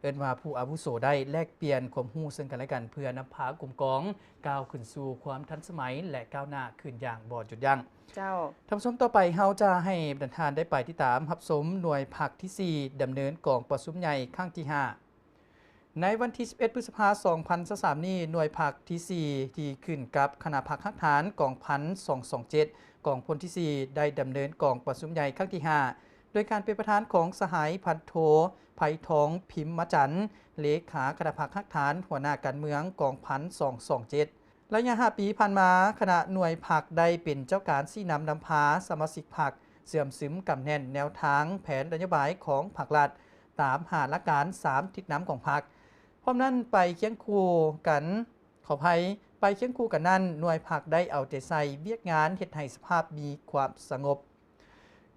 ເອີ້ນວ່າຜູ້ອາວຸໂສໄດ້, ແລກປ່ຽນຄວາມຮູ້ເຊິ່ງກັນແລະກັນ ເພື່ອນຳພາກົມກອງກ້າວຂຶ້ນສູ່ຄວາມທັນສະໄໝ ແລະ ກ້າວໜ້າຂຶ້ນຢ່າງບໍ່ຢຸດຢັ້ງ. ເຈົ້າ. ທ່ານຜູ້ຊົມ, ຕໍ່ໄປເຮົາຈະໃຫ້ບັນດາທ່ານໄດ້ໄປຕິດຕາມຮັບຊົມໜ່ວຍພັກທີສີ່ ດຳເນີນກອງປະຊຸມໃຫຍ່ຄັ້ງທີຫ້າ. ໃນວັນທີສິບເອັດ ພຶດສະພາ ສອງພັນຊາວສາມນີ້, ໜ່ວຍພັກທີສີ່ ທີ່ຂຶ້ນກັບຄະນະພັກຮາກຖານກອງພັນສອງສອງເຈັດ ກອງພົນທີສີ່ ໄດ້ດຳເນີນກອງປະຊຸມໃຫຍ່ຄັ້ງທີຫ້າ ໂດຍການເປັນປະທານຂອງສະຫາຍພັນໂທ ໄພທອງ ພິມມະຈັນ ເລຂາຄະນະພັກຮາກຖານ ຫົວໜ້າການເມືອງກອງພັນສອງສອງເຈັດ. ໄລຍະຫ້າປີຜ່ານມາ, ຄະນະໜ່ວຍພັກໄດ້ເປັນເຈົ້າການຊີ້ນຳນຳພາສະມາຊິກພັກເຊື່ອມຊຶມກຳແໜ້ນແນວທາງແຜນນະໂຍບາຍຂອງພັກລັດ ຕາມຫ້າຫຼັກການສາມທິດນຳຂອງພັກ. ພ້ອມນັ້ນໄປຄຽງຄູ່ກັນ, ຂໍອະໄພ, ໄປຄຽງຄູ່ກັນນັ້ນ, ໜ່ວຍພັກໄດ້ເອົາໃຈໃສ່ວຽກງານເຮັດໃຫ້ສະພາບມີຄວາມສະຫງົບ.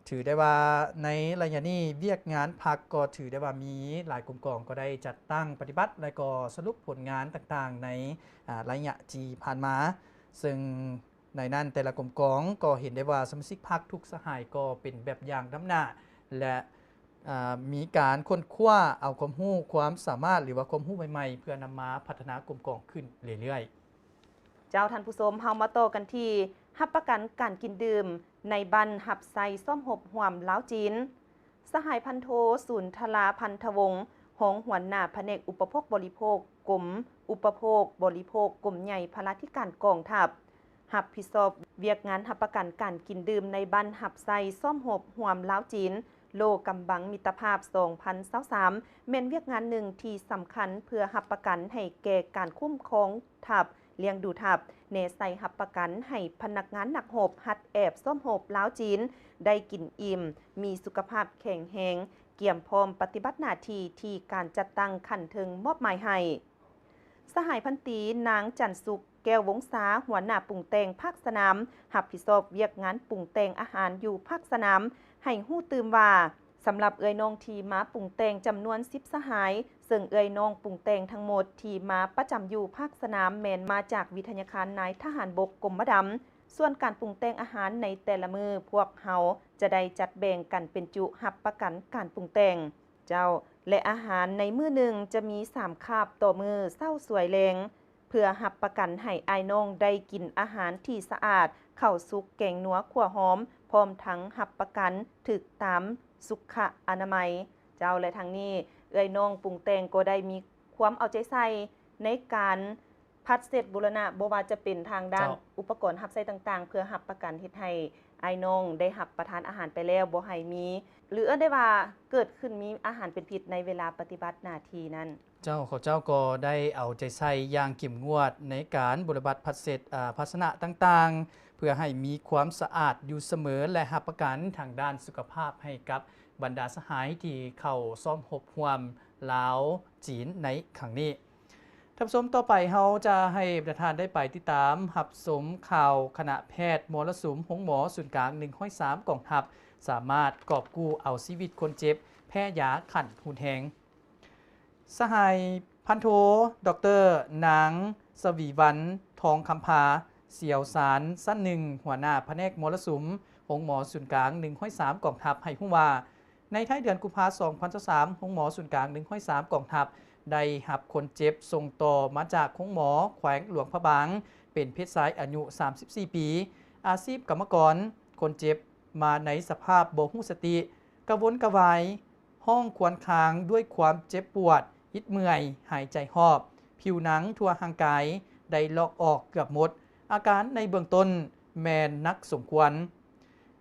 ຖືໄດ້ວ່າໃນໄລຍະນີ້ ວຽກງານພັກກໍຖືໄດ້ວ່າມີຫຼາຍກົມກອງກໍໄດ້ຈັດຕັ້ງປະຕິບັດ ແລະ ກໍສະຫຼຸບຜົນງານຕ່າງໆໃນ, ອາ, ໄລຍະທີ່ຜ່ານມາ, ເຊິ່ງໃນນັ້ນແຕ່ລະກົມກອງກໍເຫັນໄດ້ວ່າສະມາຊິກພັກທຸກສະຫາຍກໍເປັນແບບຢ່າງນຳໜ້າ ແລະ ອາ, ມີການຄົ້ນຄວ້າເອົາຄວາມຮູ້ຄວາມສາມາດ ຫຼືວ່າຄວາມຮູ້ໃໝ່ໆ ເພື່ອນຳມາພັດທະນາກົມກອງຂຶ້ນເລື້ອຍໆ. ເຈົ້າ ທ່ານຜູ້ຊົມ, ເຮົາມາຕໍ່ກັນທີ່ ຮັບປະກັນການກິນດື່ມໃນບັ້ນຮັບໃຊ້ຊ້ອມຮົບຮ່ວມລາວ-ຈີນ. ສະຫາຍພັນໂທ ສູນທະລາ ພັນທະວົງ, ຮອງຫົວໜ້າພະແນກອຸປະໂພກບໍລິໂພກ, ກົມອຸປະໂພກບໍລິໂພກ, ກົມໃຫຍ່ພະລາທິການກອງທັບ, ຮັບຜິດຊອບ ວຽກງານຮັບປະກັນການກິນດື່ມໃນບ້ານຮັບໃຊ້ຊ້ອມຮົບຮ່ວມລາວ-ຈີນ ໂລກຳບັງມິດຕະພາບ ສອງພັນຊາວສາມ ແມ່ນວຽກງານໜຶ່ງທີ່ສຳຄັນເພື່ອຮັບປະກັນໃຫ້ແກ່ການຄຸ້ມຄອງທັບ, ລ້ຽງດູທັບ, ແນໃສ່ຮັບປະກັນໃຫ້ພະນັກງານນັກຮົບຫັດແອບຊ້ອມຮົບລາວ-ຈີນ ໄດ້ກິນອີ່ມ, ມີສຸຂະພາບແຂງແຮງ, ກຽມພ້ອມປະຕິບັດໜ້າທີ່ທີ່ການຈັດຕັ້ງຂັ້ນເທິງມອບໝາຍໃຫ້. ສະຫາຍພັນຕີ ນາງ ຈັນສຸກ ແກ້ວວົງສາ ຫົວໜ້າປຸງແຕ່ງພາກສະໜາມ ຮັບຜິດຊອບວຽກງານປຸງແຕ່ງອາຫານຢູ່ພາກສະໜາມ ໃຫ້ຮູ້ຕື່ມວ່າ, ສຳລັບເອື້ອຍນ້ອງທີ່ມາປຸງແຕ່ງຈຳນວນສິບສະຫາຍ, ເຊິ່ງເອື້ອຍນ້ອງປຸງແຕ່ງທັງໝົດທີ່ມາປະຈຳຢູ່ພາກສະໜາມແມ່ນມາຈາກວິທະຍາຄານນາຍທະຫານບົກກົມມະດຳ. ສ່ວນການປຸງແຕ່ງອາຫານໃນແຕ່ລະມື້, ພວກເຮົາຈະໄດ້ຈັດແບ່ງກັນເປັນຈຸຮັບປະກັນການປຸງແຕ່ງ. ເຈົ້າ ແລະ ອາຫານໃນມື້ໜຶ່ງຈະມີສາມຄາບຕໍ່ມື້, ເຊົ້າ, ສວຍ, ແລງ, ເພື່ອຮັບປະກັນໃຫ້ອ້າຍນ້ອງໄດ້ກິນອາຫານທີ່ສະອາດ, ເຂົ້າສຸກ, ແກງນົວ, ຂົ້ວຫອມ, ພ້ອມທັງຮັບປະກັນຖືກຕາມສຸຂະອະນາໄມ. ເຈົ້າ ແລະ ທັງນີ້ເອື້ອຍນ້ອງປຸງແຕ່ງກໍໄດ້ມີຄວາມເອົາໃຈໃສ່ໃນການ ພັດເຊັດບູລະນະ ບໍ່ວ່າຈະເປັນທາງດ້ານ ເຈົ້າ ອຸປະກອນຮັບໃຊ້ຕ່າງໆ ເພື່ອຮັບປະກັນເຮັດໃຫ້ອ້າຍນ້ອງໄດ້ຮັບປະທານອາຫານໄປແລ້ວບໍ່ໃຫ້ມີ ຫຼື ເອີ້ນໄດ້ວ່າເກີດຂຶ້ນມີອາຫານເປັນພິດໃນເວລາປະຕິບັດໜ້າທີ່ນັ້ນ. ເຈົ້າ ເຂົາເຈົ້າກໍໄດ້ເອົາໃຈໃສ່ຢ່າງເຂັ້ມງວດໃນການບຸລະບັດພັດເຊັດ ອາ ພາຊະນະຕ່າງໆ ເພື່ອໃຫ້ມີຄວາມສະອາດຢູ່ສະເໝີ ແລະ ຮັບປະກັນທາງດ້ານສຸຂະພາບໃຫ້ກັບບັນດາສະຫາຍທີ່ເຂົ້າຊ້ອມຮົບຮ່ວມລາວ-ຈີນໃນຄັ້ງນີ້. ທ່ານຜູ້ຊົມ, ຕໍ່ໄປເຮົາຈະໃຫ້ທ່ານໄດ້ໄປຕິດຕາມຮັບຊົມຂ່າວຄະນະແພດມໍລະສຸມໂຮງໝໍສູນກາງໜຶ່ງຮ້ອຍສາມກອງທັບ ສາມາດກອບກູ້ເອົາຊີວິດຄົນເຈັບແພ້ຢາຂັ້ນຮຸນແຮງ. ສະຫາຍພັນໂທ ດອກເຕີ ນາງ ສະຫວີວັນ ທອງຄຳພາ ຊ່ຽວຊານຊັ້ນໜຶ່ງ ຫົວໜ້າພະແນກມໍລະສຸມໂຮງໝໍສູນກາງໜຶ່ງຮ້ອຍສາມກອງທັບ ໃຫ້ຮູ້ວ່າ ໃນທ້າຍເດືອນກຸມພາ ສອງພັນຊາວສາມ ໂຮງໝໍສູນກາງໜຶ່ງຮ້ອຍສາມກອງທັບ ໄດ້ຮັບຄົນເຈັບສົ່ງຕໍ່ມາຈາກໂຮງໝໍແຂວງຫຼວງພະບາງ ເປັນເພດຊາຍອາຍຸສາມສິບສີ່ປີ ອາຊີບກຳມະກອນ. ຄົນເຈັບມາໃນສະພາບບໍ່ຮູ້ສະຕິ, ກະວົນກະວາຍ, ຮ້ອງຄວນຄາງດ້ວຍຄວາມເຈັບປວດ, ອິດເມື່ອຍ, ຫາຍໃຈຫອບ, ຜິວໜັງທົ່ວຮ່າງກາຍໄດ້ລອກອອກເກືອບໝົດ. ອາການໃນເບື້ອງຕົ້ນແມ່ນໜັກສົມຄວນ.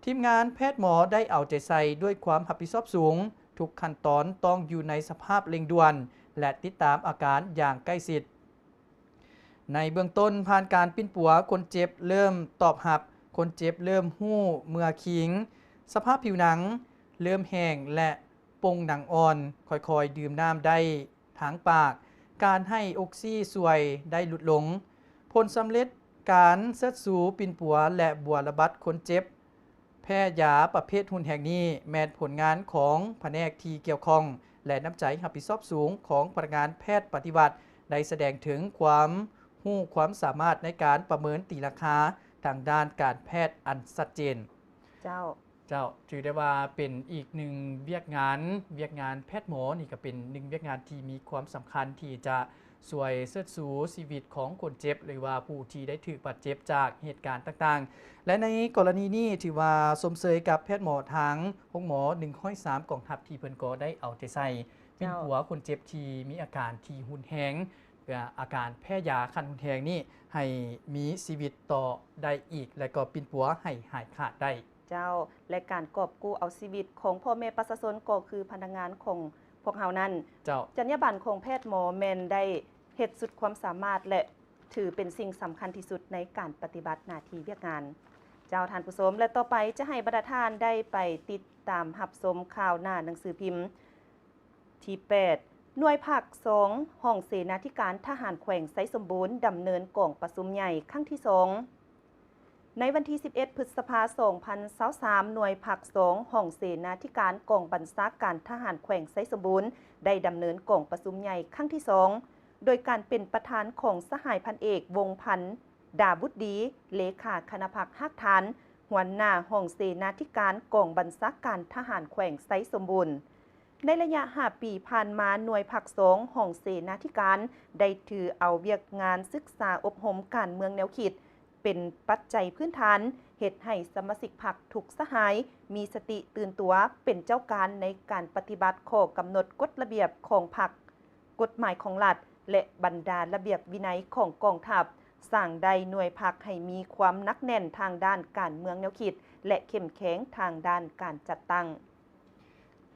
ທີມງານແພດໝໍໄດ້ເອົາໃຈໃສ່ດ້ວຍຄວາມຮັບຜິດຊອບສູງ, ທຸກຂັ້ນຕອນຕ້ອງຢູ່ໃນສະພາບເລັ່ງດ່ວນ ແລະ ຕິດຕາມອາການຢ່າງໃກ້ຊິດ. ໃນເບື້ອງຕົ້ນ, ຜ່ານການປິ່ນປົວ, ຄົນເຈັບເລີ່ມຕອບຮັບ, ຄົນເຈັບເລີ່ມຮູ້ເມື່ອຄີງ, ສະພາບຜິວໜັງເລີ່ມແຫ້ງ ແລະ ປົ່ງໜັງອ່ອນ, ຄ່ອຍໆດື່ມນ້ຳໄດ້ ທາງປາກ, ການໃຫ້ອົກຊີຊ່ວຍໄດ້ຫຼຸດລົງ. ຜົນສຳເລັດການເຊີດຊູປິ່ນປົວ ແລະ ບົວລະບັດຄົນເຈັບແພ້ຢາປະເພດຮຸນແຮງນີ້ ແມ່ນຜົນງານຂອງພະແນກທີ່ກ່ຽວຂ້ອງ ແລະ ນ້ຳໃຈຮັບຜິດຊອບສູງຂອງພະນັກງານແພດປະຕິບັດ ໄດ້ສະແດງເຖິງຄວາມຮູ້ຄວາມສາມາດໃນການປະເມີນຕີລາຄາທາງດ້ານການແພດອັນຊັດເຈນ. ເຈົ້າ. ເຈົ້າ, ຖືໄດ້ວ່າເປັນອີກໜຶ່ງວຽກງານ, ວຽກງານແພດໝໍນີ້ກໍເປັນໜຶ່ງວຽກງານທີ່ມີຄວາມສຳຄັນທີ່ຈະຊ່ວຍເຊີດຊູຊີວິດຂອງຄົນເຈັບ ຫຼືວ່າຜູ້ທີ່ໄດ້ຖືກບາດເຈັບຈາກເຫດການຕ່າງໆ ແລະ ໃນກໍລະນີນີ້ຖືວ່າຊົມເຊີຍກັບແພດໝໍທາງໂຮງໝໍໜຶ່ງຮ້ອຍສາມກອງທັບ ທີ່ເພິ່ນກໍໄດ້ເອົາໃຈໃສ່ ເຈົ້າ ປິ່ນປົວຄົນເຈັບທີ່ມີອາການທີ່ຮຸນແຮງ ອາການແພ້ຢາຂັ້ນຮຸນແຮງນີ້ ໃຫ້ມີຊີວິດຕໍ່ໄດ້ອີກ ແລະ ກໍປິ່ນປົວໃຫ້ຫາຍຂາດໄດ້. ເຈົ້າ ແລະ ການກອບກູ້ເອົາຊີວິດຂອງພໍ່ແມ່ປະຊາຊົນກໍຄືພະນັກງານຂອງພວກເຮົານັ້ນ. ເຈົ້າ. ຈັນຍາບັນຂອງແພດໝໍແມ່ນໄດ້ເຮັດສຸດຄວາມສາມາດ ແລະ ຖືເປັນສິ່ງສຳຄັນທີ່ສຸດໃນການປະຕິບັດໜ້າທີ່ວຽກງານ. ເຈົ້າ ທ່ານຜູ້ຊົມ, ແລະ ຕໍ່ໄປຈະໃຫ້ບັນດາທ່ານໄດ້ໄປຕິດຕາມຮັບຊົມຂ່າວໜ້າໜັງສືພິມ ທີແປດ ໜ່ວຍພາກສອງ ຫ້ອງເສນາທິການທະຫານແຂວງໄຊສົມບູນ ດຳເນີນກອງປະຊຸມໃຫຍ່ຄັ້ງທີສອງ. ໃນວັນທີສິບເອັດ ພຶດສະພາ ສອງພັນຊາວສາມ ໜ່ວຍພາກສອງ ຫ້ອງເສນາທິການກອງບັນຊາການທະຫານແຂວງໄຊສົມບູນ ໄດ້ດຳເນີນກອງປະຊຸມໃຫຍ່ຄັ້ງທີສອງ ໂດຍການເປັນປະທານຂອງສະຫາຍພັນເອກ ວົງພັນ ດາບຸດດີ ເລຂາຄະນະພັກຮາກຖານ ຫົວໜ້າຫ້ອງເສນາທິການກອງບັນຊາການທະຫານແຂວງໄຊສົມບູນ. ໃນໄລຍະຫ້າປີຜ່ານມາ, ໜ່ວຍພາກສອງ ຫ້ອງເສນາທິການ ໄດ້ຖືເອົາວຽກງານສຶກສາອົບຮົມການເມືອງແນວຄິດ ເປັນປັດໄຈພື້ນຖານ, ເຮັດໃຫ້ສະມາຊິກພັກທຸກສະຫາຍມີສະຕິຕື່ນຕົວ, ເປັນເຈົ້າການໃນການປະຕິບັດຂໍ້ກຳນົດກົດລະບຽບຂອງພັກ, ກົດໝາຍຂອງລັດ ແລະ ບັນດາລະບຽບວິໄນຂອງກອງທັບ, ສ້າງໄດ້ໜ່ວຍພັກໃຫ້ມີຄວາມໜັກແໜ້ນທາງດ້ານການເມືອງແນວຄິດ ແລະ ເຂັ້ມແຂງທາງດ້ານການຈັດຕັ້ງ.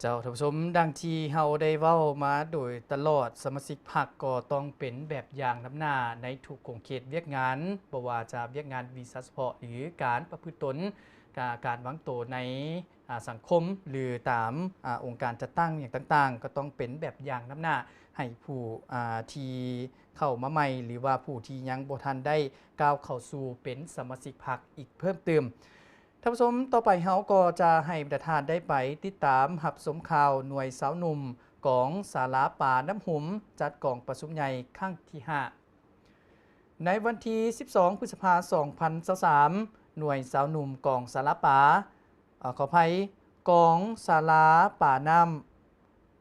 ເຈົ້າ ທ່ານຜູ້ຊົມ, ດັ່ງທີ່ເຮົາໄດ້ເວົ້າມາໂດຍຕະຫຼອດ, ສະມາຊິກພັກກໍຕ້ອງເປັນແບບຢ່າງນຳໜ້າໃນທຸກຂົງເຂດວຽກງານ, ບໍ່ວ່າຈະວຽກງານວິຊາສະເພາະ ຫຼື ການປະພຶດຕົນ, ກາ ການວາງໂຕໃນ ອາ ສັງຄົມ ຫຼື ຕາມ ອາ ອົງການຈັດຕັ້ງຫຍັງຕ່າງໆ ກໍຕ້ອງເປັນແບບຢ່າງນຳໜ້າໃຫ້ຜູ້ ອາ ທີ່ເຂົ້າມາໃໝ່ ຫຼືວ່າຜູ້ທີ່ຍັງບໍ່ທັນໄດ້ກ້າວເຂົ້າສູ່ເປັນສະມາຊິກພັກອີກເພີ່ມຕື່ມ. ທ່ານຜູ້ຊົມ, ຕໍ່ໄປເຮົາກໍຈະໃຫ້ບັນດາທ່ານໄດ້ໄປຕິດຕາມຮັບຊົມຂ່າວໜ່ວຍຊາວໜຸ່ມກອງສາລາປານ້ຳຫຸມ ຈັດກອງປະຊຸມໃຫຍ່ຄັ້ງທີຫ້າ. ໃນວັນທີສິບສອງ ພຶດສະພາ ສອງພັນຊາວສາມ, ໜ່ວຍຊາວໜຸ່ມກອງສາລາປາ, ອາ ຂໍອະໄພ, ກອງສາລາປານ້ຳ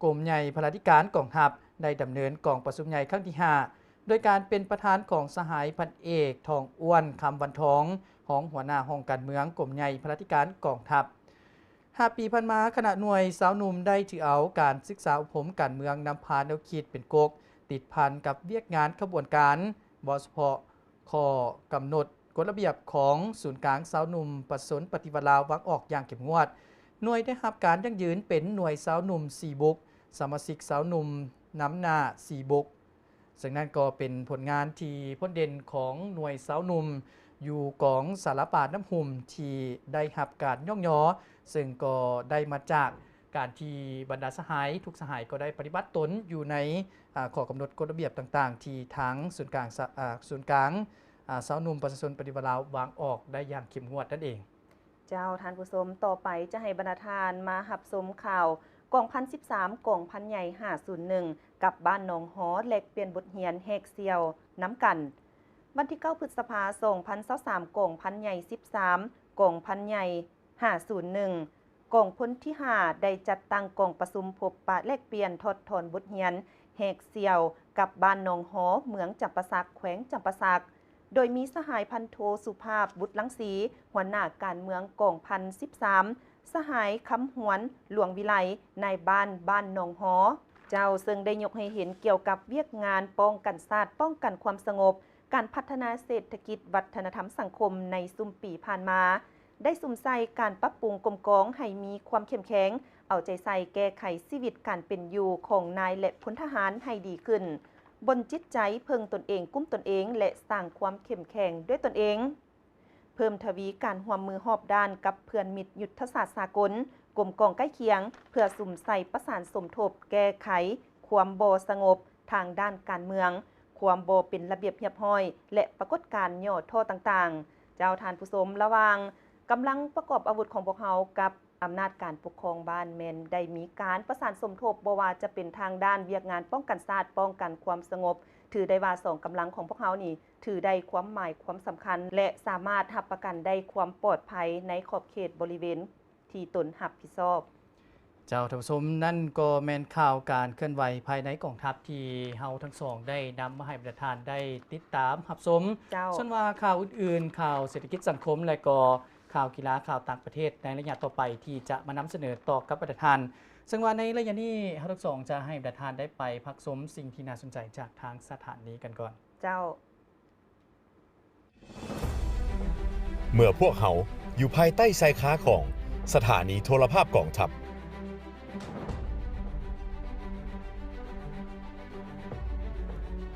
ກົມໃຫຍ່ພະລາທິການກອງທັບ ໄດ້ດຳເນີນກອງປະຊຸມໃຫຍ່ຄັ້ງທີຫ້າ ໂດຍການເປັນປະທານຂອງສະຫາຍພັນເອກ ທອງອ້ວນ ຄຳວັນທອງ, ຮອງຫົວໜ້າຫ້ອງການເມືອງ ກົມໃຫຍ່ພະລາທິການກອງທັບ. ຫ້າປີຜ່ານມາ, ຄະນະໜ່ວຍຊາວໜຸ່ມໄດ້ຖືເອົາການສຶກສາອົບຮົມການເມືອງນຳພາແນວຄິດເປັນກົກ, ຕິດພັນກັບວຽກງານຂະບວນການ, ເວົ້າສະເພາະຂໍ້ກຳນົດກົດລະບຽບຂອງສູນກາງຊາວໜຸ່ມປະຊາຊົນປະຕິວັດລາວວາງອອກຢ່າງເຂັ້ມງວດ. ໜ່ວຍໄດ້ຮັບການຢັ້ງຢືນເປັນໜ່ວຍຊາວໜຸ່ມສີ່ບຸກ, ສະມາຊິກຊາວໜຸ່ມນຳໜ້າສີ່ບຸກ. ເຊິ່ງນັ້ນກໍເປັນຜົນງານທີ່ພົ້ນເດັ່ນຂອງໜ່ວຍຊາວໜຸ່ມຢູ່ກອງສາລາປານ້ຳຫຸມທີ່ໄດ້ຮັບການຍ້ອງຍໍ, ເຊິ່ງກໍໄດ້ມາຈາກການທີ່ບັນດາສະຫາຍ ທຸກສະຫາຍກໍໄດ້ປະຕິບັດຕົນຢູ່ໃນ ອາ ຂໍ້ກຳນົດກົດລະບຽບຕ່າງໆ ທີ່ທາງສູນກາງ ອາ ສູນກາງ ອາ ຊາວໜຸ່ມປະຊາຊົນປະຕິວັດລາວວາງອອກໄດ້ຢ່າງເຂັ້ມງວດນັ້ນເອງ. ເຈົ້າ ທ່ານຜູ້ຊົມ, ຕໍ່ໄປຈະໃຫ້ບັນດາທ່ານມາຮັບຊົມຂ່າວກອງພັນສິບສາມ ກອງພັນໃຫຍ່ຫ້າສູນໜຶ່ງ ກັບບ້ານໜອງຫໍ ແລກປ່ຽນບົດຮຽນແຫກສ່ຽວນຳກັນ. ວັນທີເກົ້າ ພຶດສະພາ ສອງພັນຊາວສາມ, ກອງພັນໃຫຍ່ສິບສາມ ກອງພັນໃຫຍ່ຫ້າສູນໜຶ່ງ ກອງພົນທີຫ້າ ໄດ້ຈັດຕັ້ງກອງປະຊຸມພົບປະແລກປ່ຽນຖອດຖອນບົດຮຽນແຫກສ່ຽວກັບບ້ານໜອງຫໍ ເມືອງຈຳປາສັກ ແຂວງຈຳປາສັກ. ໂດຍມີສະຫາຍພັນໂທ ສຸພາບ ບຸດລັງສີ ຫົວໜ້າການເມືອງກອງພັນສິບສາມ, ສະຫາຍ ຄຳຫວນ ຫຼວງວິໄລ ນາຍບ້ານບ້ານໜອງຫໍ ເຈົ້າ ເຊິ່ງໄດ້ຍົກໃຫ້ເຫັນກ່ຽວກັບວຽກງານປ້ອງກັນຊາດ, ປ້ອງກັນຄວາມສະຫງົບ, ການພັດທະນາເສດຖະກິດ, ວັດທະນະທຳສັງຄົມໃນຊຸມປີຜ່ານມາ, ໄດ້ສຸມໃສ່ການປັບປຸງກົມກອງໃຫ້ມີຄວາມເຂັ້ມແຂງ, ເອົາໃຈໃສ່ແກ້ໄຂຊີວິດການເປັນຢູ່ຂອງນາຍ ແລະ ພົນທະຫານໃຫ້ດີຂຶ້ນ, ບົນຈິດໃຈເພິ່ງຕົນເອງ, ກຸ້ມຕົນເອງ ແລະ ສ້າງຄວາມເຂັ້ມແຂງດ້ວຍຕົນເອງ, ເພີ່ມທະວີການຮ່ວມມືຮອບດ້ານກັບເພື່ອນມິດຍຸດທະສາດສາກົນ, ກົມກອງໃກ້ຄຽງ ເພື່ອສຸມໃສ່ປະສານສົມທົບແກ້ໄຂຄວາມບໍ່ສະຫງົບທາງດ້ານການເມືອງ, ຄວາມບໍ່ເປັນລະບຽບຮຽບຮ້ອຍ ແລະ ປາກົດການຫຍໍ້ທໍ້ຕ່າງໆ. ເຈົ້າ ທ່ານຜູ້ຊົມ, ລະຫວ່າງກຳລັງປະກອບອາວຸດຂອງພວກເຮົາກັບ ອຳນາດການປົກຄອງບ້ານແມ່ນໄດ້ມີການປະສານສົມທົບ, ບໍ່ວ່າຈະເປັນທາງດ້ານວຽກງານປ້ອງກັນຊາດ, ປ້ອງກັນຄວາມສະຫງົບ, ຖືໄດ້ວ່າສອງກຳລັງຂອງພວກເຮົານີ້ ຖືໄດ້ຄວາມໝາຍຄວາມສຳຄັນ ແລະ ສາມາດຮັບປະກັນໄດ້ຄວາມປອດໄພໃນຂອບເຂດບໍລິເວນທີ່ຕົນຮັບຜິດຊອບ. ເຈົ້າ ທ່ານຜູ້ຊົມ, ນັ້ນກໍແມ່ນຂ່າວການເຄື່ອນໄຫວພາຍໃນກອງທັບທີ່ເຮົາທັງສອງໄດ້ນຳມາໃຫ້ບັນດາທ່ານໄດ້ຕິດຕາມຮັບຊົມ. ເຈົ້າ. ສ່ວນວ່າຂ່າວອື່ນໆ, ຂ່າວເສດຖະກິດສັງຄົມ ແລະ ກໍ ຂ່າວກິລາ, ຂ່າວຕ່າງປະເທດໃນໄລຍະຕໍ່ໄປທີ່ຈະມານຳສະເໜີຕໍ່ກັບບັນດາທ່ານ. ເຊິ່ງວ່າໃນໄລຍະນີ້ ເຮົາທັງສອງຈະໃຫ້ບັນດາທ່ານໄດ້ໄປພັກຊົມສິ່ງທີ່ໜ້າສົນໃຈຈາກທາງສະຖານີກັນກ່ອນ. ເຈົ້າ. ເມື່ອພວກເຮົາຢູ່ພາຍໃຕ້ຊາຍຄາຂອງສະຖານີໂທລະພາບກອງທັບ,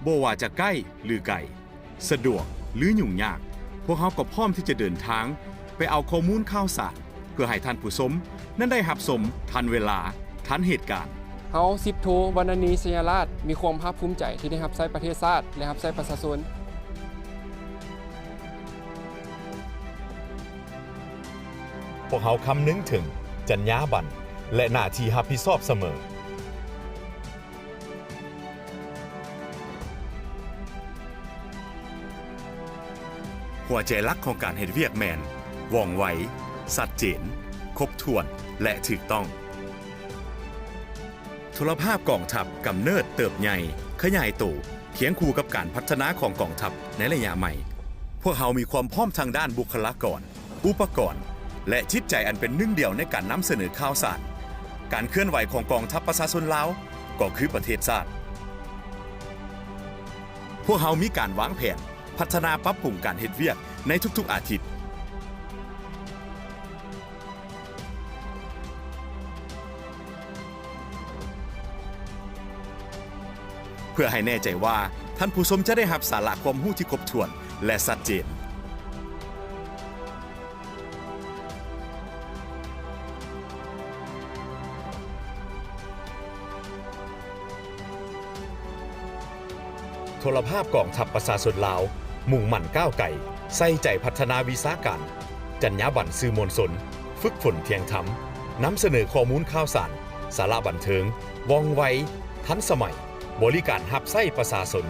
ບໍ່ວ່າຈະໃກ້ ຫຼື ໄກ, ສະດວກ ຫຼື ຫຍຸ້ງຍາກ, ພວກເຮົາກໍພ້ອມທີ່ຈະເດີນທາງໄປເອົາຂໍ້ມູນຂ່າວສານ ເພື່ອໃຫ້ທ່ານຜູ້ຊົມນັ້ນໄດ້ຮັບຊົມທັນເວລາ, ທັນເຫດການ. ເຮົາ ສິບໂທ ວັນນະນີ ໄຊຍະລາດ ມີຄວາມພາກພູມໃຈທີ່ໄດ້ຮັບໃຊ້ປະເທດຊາດ ແລະ ຮັບໃຊ້ປະຊາຊົນ. ພວກເຮົາຄຳນຶງເຖິງຈັນຍາບັນ ແລະ ໜ້າທີ່ຮັບຜິດຊອບສະເໝີ. ຫົວໃຈຫຼັກຂອງການເຮັດວຽກແມ່ນ ວ່ອງໄວ, ຊັດເຈນ, ຄົບຖ້ວນ ແລະ ຖືກຕ້ອງ. ໂທລະພາບກອງທັບກຳເນີດ, ເຕີບໃຫຍ່, ຂະຫຍາຍໂຕ ຄຽງຄູ່ກັບການພັດທະນາຂອງກອງທັບໃນໄລຍະໃໝ່. ພວກເຮົາມີຄວາມພ້ອມທາງດ້ານບຸກຄະລາກອນ, ອຸປະກອນ ແລະ ຈິດໃຈອັນເປັນໜຶ່ງດຽວໃນການນຳສະເໜີຂ່າວສານ. ການເຄື່ອນໄຫວຂອງກອງທັບປະຊາຊົນລາວ ກໍຄືປະເທດຊາດ. ພວກເຮົາມີການວາງແຜນ ພັດທະນາປັບປຸງການເຮັດວຽກໃນທຸກໆອາທິດ ເພື່ອໃຫ້ແນ່ໃຈວ່າທ່ານຜູ້ຊົມຈະໄດ້ຮັບສາລະຄວາມຮູ້ທີ່ຄົບຖ້ວນ ແລະ ຊັດເຈນ. ໂທລະພາບກອງທັບປະຊາຊົນລາວ ມຸ່ງໝັ້ນກ້າວໄກ, ໃສ່ໃຈພັດທະນາວິຊາການ, ຈັນຍາບັນສື່ມວນຊົນ, ຝຶກຝົນທ່ຽງທຳ, ນຳສະເໜີຂໍ້ມູນຂ່າວສານ, ສາລະບັນເທີງ, ວ່ອງໄວ, ທັນສະໄໝ, ບໍລິການຮັບໃຊ້ປະຊາຊົນ.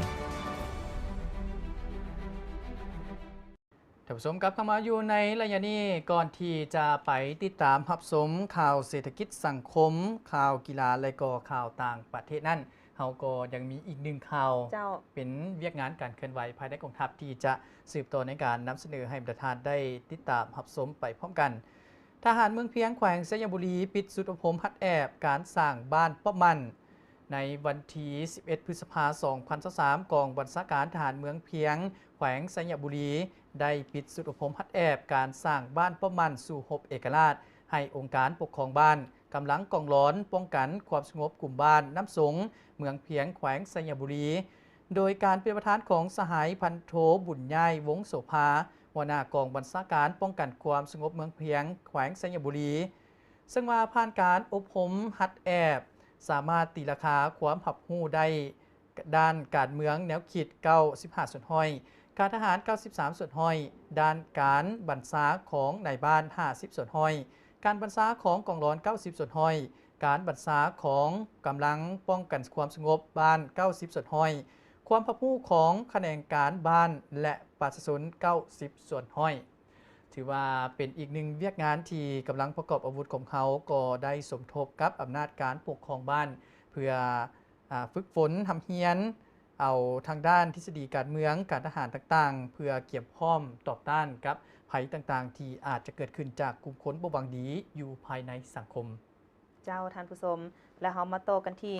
ທ່ານຜູ້ຊົມ ກັບເຂົ້າມາຢູ່ໃນໄລຍະນີ້ ກ່ອນທີ່ຈະໄປຕິດຕາມຮັບຊົມຂ່າວເສດຖະກິດສັງຄົມ, ຂ່າວກິລາ ແລະ ກໍຂ່າວຕ່າງປະເທດນັ້ນ, ເຮົາກໍຍັງມີອີກໜຶ່ງຂ່າວ ເຈົ້າ ເປັນວຽກງານການເຄື່ອນໄຫວພາຍໃນກອງທັບ ທີ່ຈະສືບຕໍ່ໃນການນຳສະເໜີໃຫ້ບັນດາທ່ານໄດ້ຕິດຕາມຮັບຊົມໄປພ້ອມກັນ. ທະຫານເມືອງພຽງ ແຂວງໄຊຍະບູລີ ປິດຊຸດອົບຮົມຫັດແອບການສ້າງບ້ານປ້ອມໝັ້ນ. ໃນວັນທີສິບເອັດ ພຶດສະພາ ສອງພັນຊາວສາມ ກອງບັນຊາການທະຫານເມືອງພຽງ ແຂວງໄຊຍະບູລີ ໄດ້ປິດຊຸດອົບຮົມຫັດແອບການສ້າງບ້ານປ້ອມໝັ້ນສູ້ຮົບເອກະລາດ ໃຫ້ອົງການປົກຄອງບ້ານ, ກຳລັງກອງຫຼອນປ້ອງກັນຄວາມສະຫງົບກຸ່ມບ້ານນ້ຳສົງ ເມືອງພຽງ ແຂວງໄຊຍະບູລີ ໂດຍການເປັນປະທານຂອງສະຫາຍພັນໂທ ບຸນຍາຍ ວົງໂສພາ ຫົວໜ້າກອງບັນຊາການປ້ອງກັນຄວາມສະຫງົບເມືອງພຽງ ແຂວງໄຊຍະບູລີ ເຊິ່ງວ່າຜ່ານການອົບຮົມຫັດແອບ ສາມາດຕີລາຄາຄວາມຮັບຮູ້ໄດ້ ດ້ານການເມືອງແນວຄິດ ເກົ້າສິບຫ້າສ່ວນຮ້ອຍ, ການທະຫານ ເກົ້າສິບສາມສ່ວນຮ້ອຍ, ດ້ານການບັນຊາຂອງນາຍບ້ານ ຫ້າສິບສ່ວນຮ້ອຍ, ການບັນຊາຂອງກອງຫຼອນ ເກົ້າສິບສ່ວນຮ້ອຍ, ການບັນຊາຂອງກຳລັງປ້ອງກັນຄວາມສະຫງົບບ້ານ ເກົ້າສິບສ່ວນຮ້ອຍ, ຄວາມຮັບຮູ້ຂອງຂະແໜງການບ້ານ ແລະ ປະຊາຊົນ ເກົ້າສິບສ່ວນຮ້ອຍ. ຖືວ່າເປັນອີກໜຶ່ງວຽກງານທີ່ກຳລັງປະກອບອາວຸດຂອງເຮົາກໍໄດ້ສົມທົບກັບອຳນາດການປົກຄອງບ້ານ ເພື່ອ ອາ ຝຶກຝົນຮ່ຳຮຽນເອົາທາງດ້ານທິດສະດີການເມືອງ, ການທະຫານຕ່າງໆ ເພື່ອກຽມພ້ອມຕອບຕ້ານກັບໄພຕ່າງໆ ທີ່ອາດຈະເກີດຂຶ້ນຈາກກຸ່ມຄົນບໍ່ຫວັງດີຢູ່ພາຍໃນສັງຄົມ. ເຈົ້າ ທ່ານຜູ້ຊົມ ແລ້ວເຮົາມາຕໍ່ກັນທີ່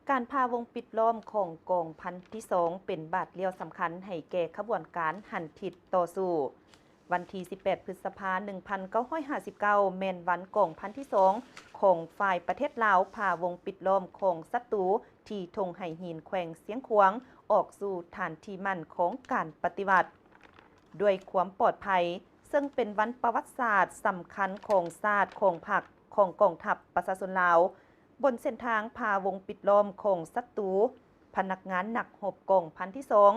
ການຜ່າວົງປິດລ້ອມຂອງກອງພັນທີສອງ ເປັນບາດລ້ຽວສຳຄັນໃຫ້ແກ່ຂະບວນການຫັນທິດຕໍ່ສູ້. ວັນທີສິບແປດ ພຶດສະພາ ໜຶ່ງພັນເກົ້າຮ້ອຍຫ້າສິບເກົ້າ ແມ່ນວັນກອງພັນທີສອງ ຂອງຝ່າຍປະເທດລາວ ຜ່າວົງປິດລ້ອມຂອງສັດຕູທີ່ທົ່ງໄຫຫີນ ແຂວງຊຽງຂວາງ ອອກສູ່ຖານທີ່ໝັ້ນຂອງການປະຕິວັດ ດ້ວຍຄວາມປອດໄພ, ເຊິ່ງເປັນວັນປະຫວັດສາດສຳຄັນຂອງຊາດ, ຂອງພັກ, ຂອງກອງທັບປະຊາຊົນລາວ. ບົນເສັ້ນທາງຜ່າວົງປິດລ້ອມຂອງສັດຕູ, ພະນັກງານນັກຮົບກອງພັນທີສອງ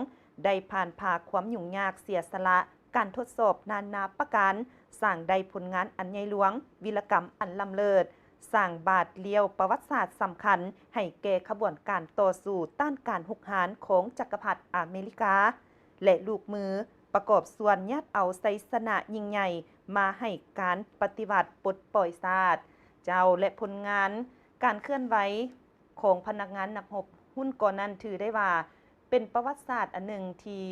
ໄດ້ຜ່ານຜ່າຄວາມຫຍຸ້ງຍາກ, ເສຍສະຫຼະ, ການທົດສອບນານາປະການ, ສ້າງໄດ້ຜົນງານອັນໃຫຍ່ຫຼວງ, ວິລະກຳອັນລ້ຳເລີດ, ສ້າງບາດລ້ຽວປະຫວັດສາດສຳຄັນໃຫ້ແກ່ຂະບວນການຕໍ່ສູ້ຕ້ານການຮຸກຮານຂອງຈັກກະພັດອາເມລິກາ ແລະ ລູກມື ປະກອບສ່ວນຍາດເອົາໄຊຊະນະຍິ່ງໃຫຍ່ມາໃຫ້ການປະຕິວັດປົດປ່ອຍຊາດ. ເຈົ້າ ແລະ ຜົນງານການເຄື່ອນໄຫວຂອງພະນັກງານນັກຮົບຮຸ່ນກ່ອນນັ້ນ ຖືໄດ້ວ່າເປັນປະຫວັດສາດອັນໜຶ່ງທີ່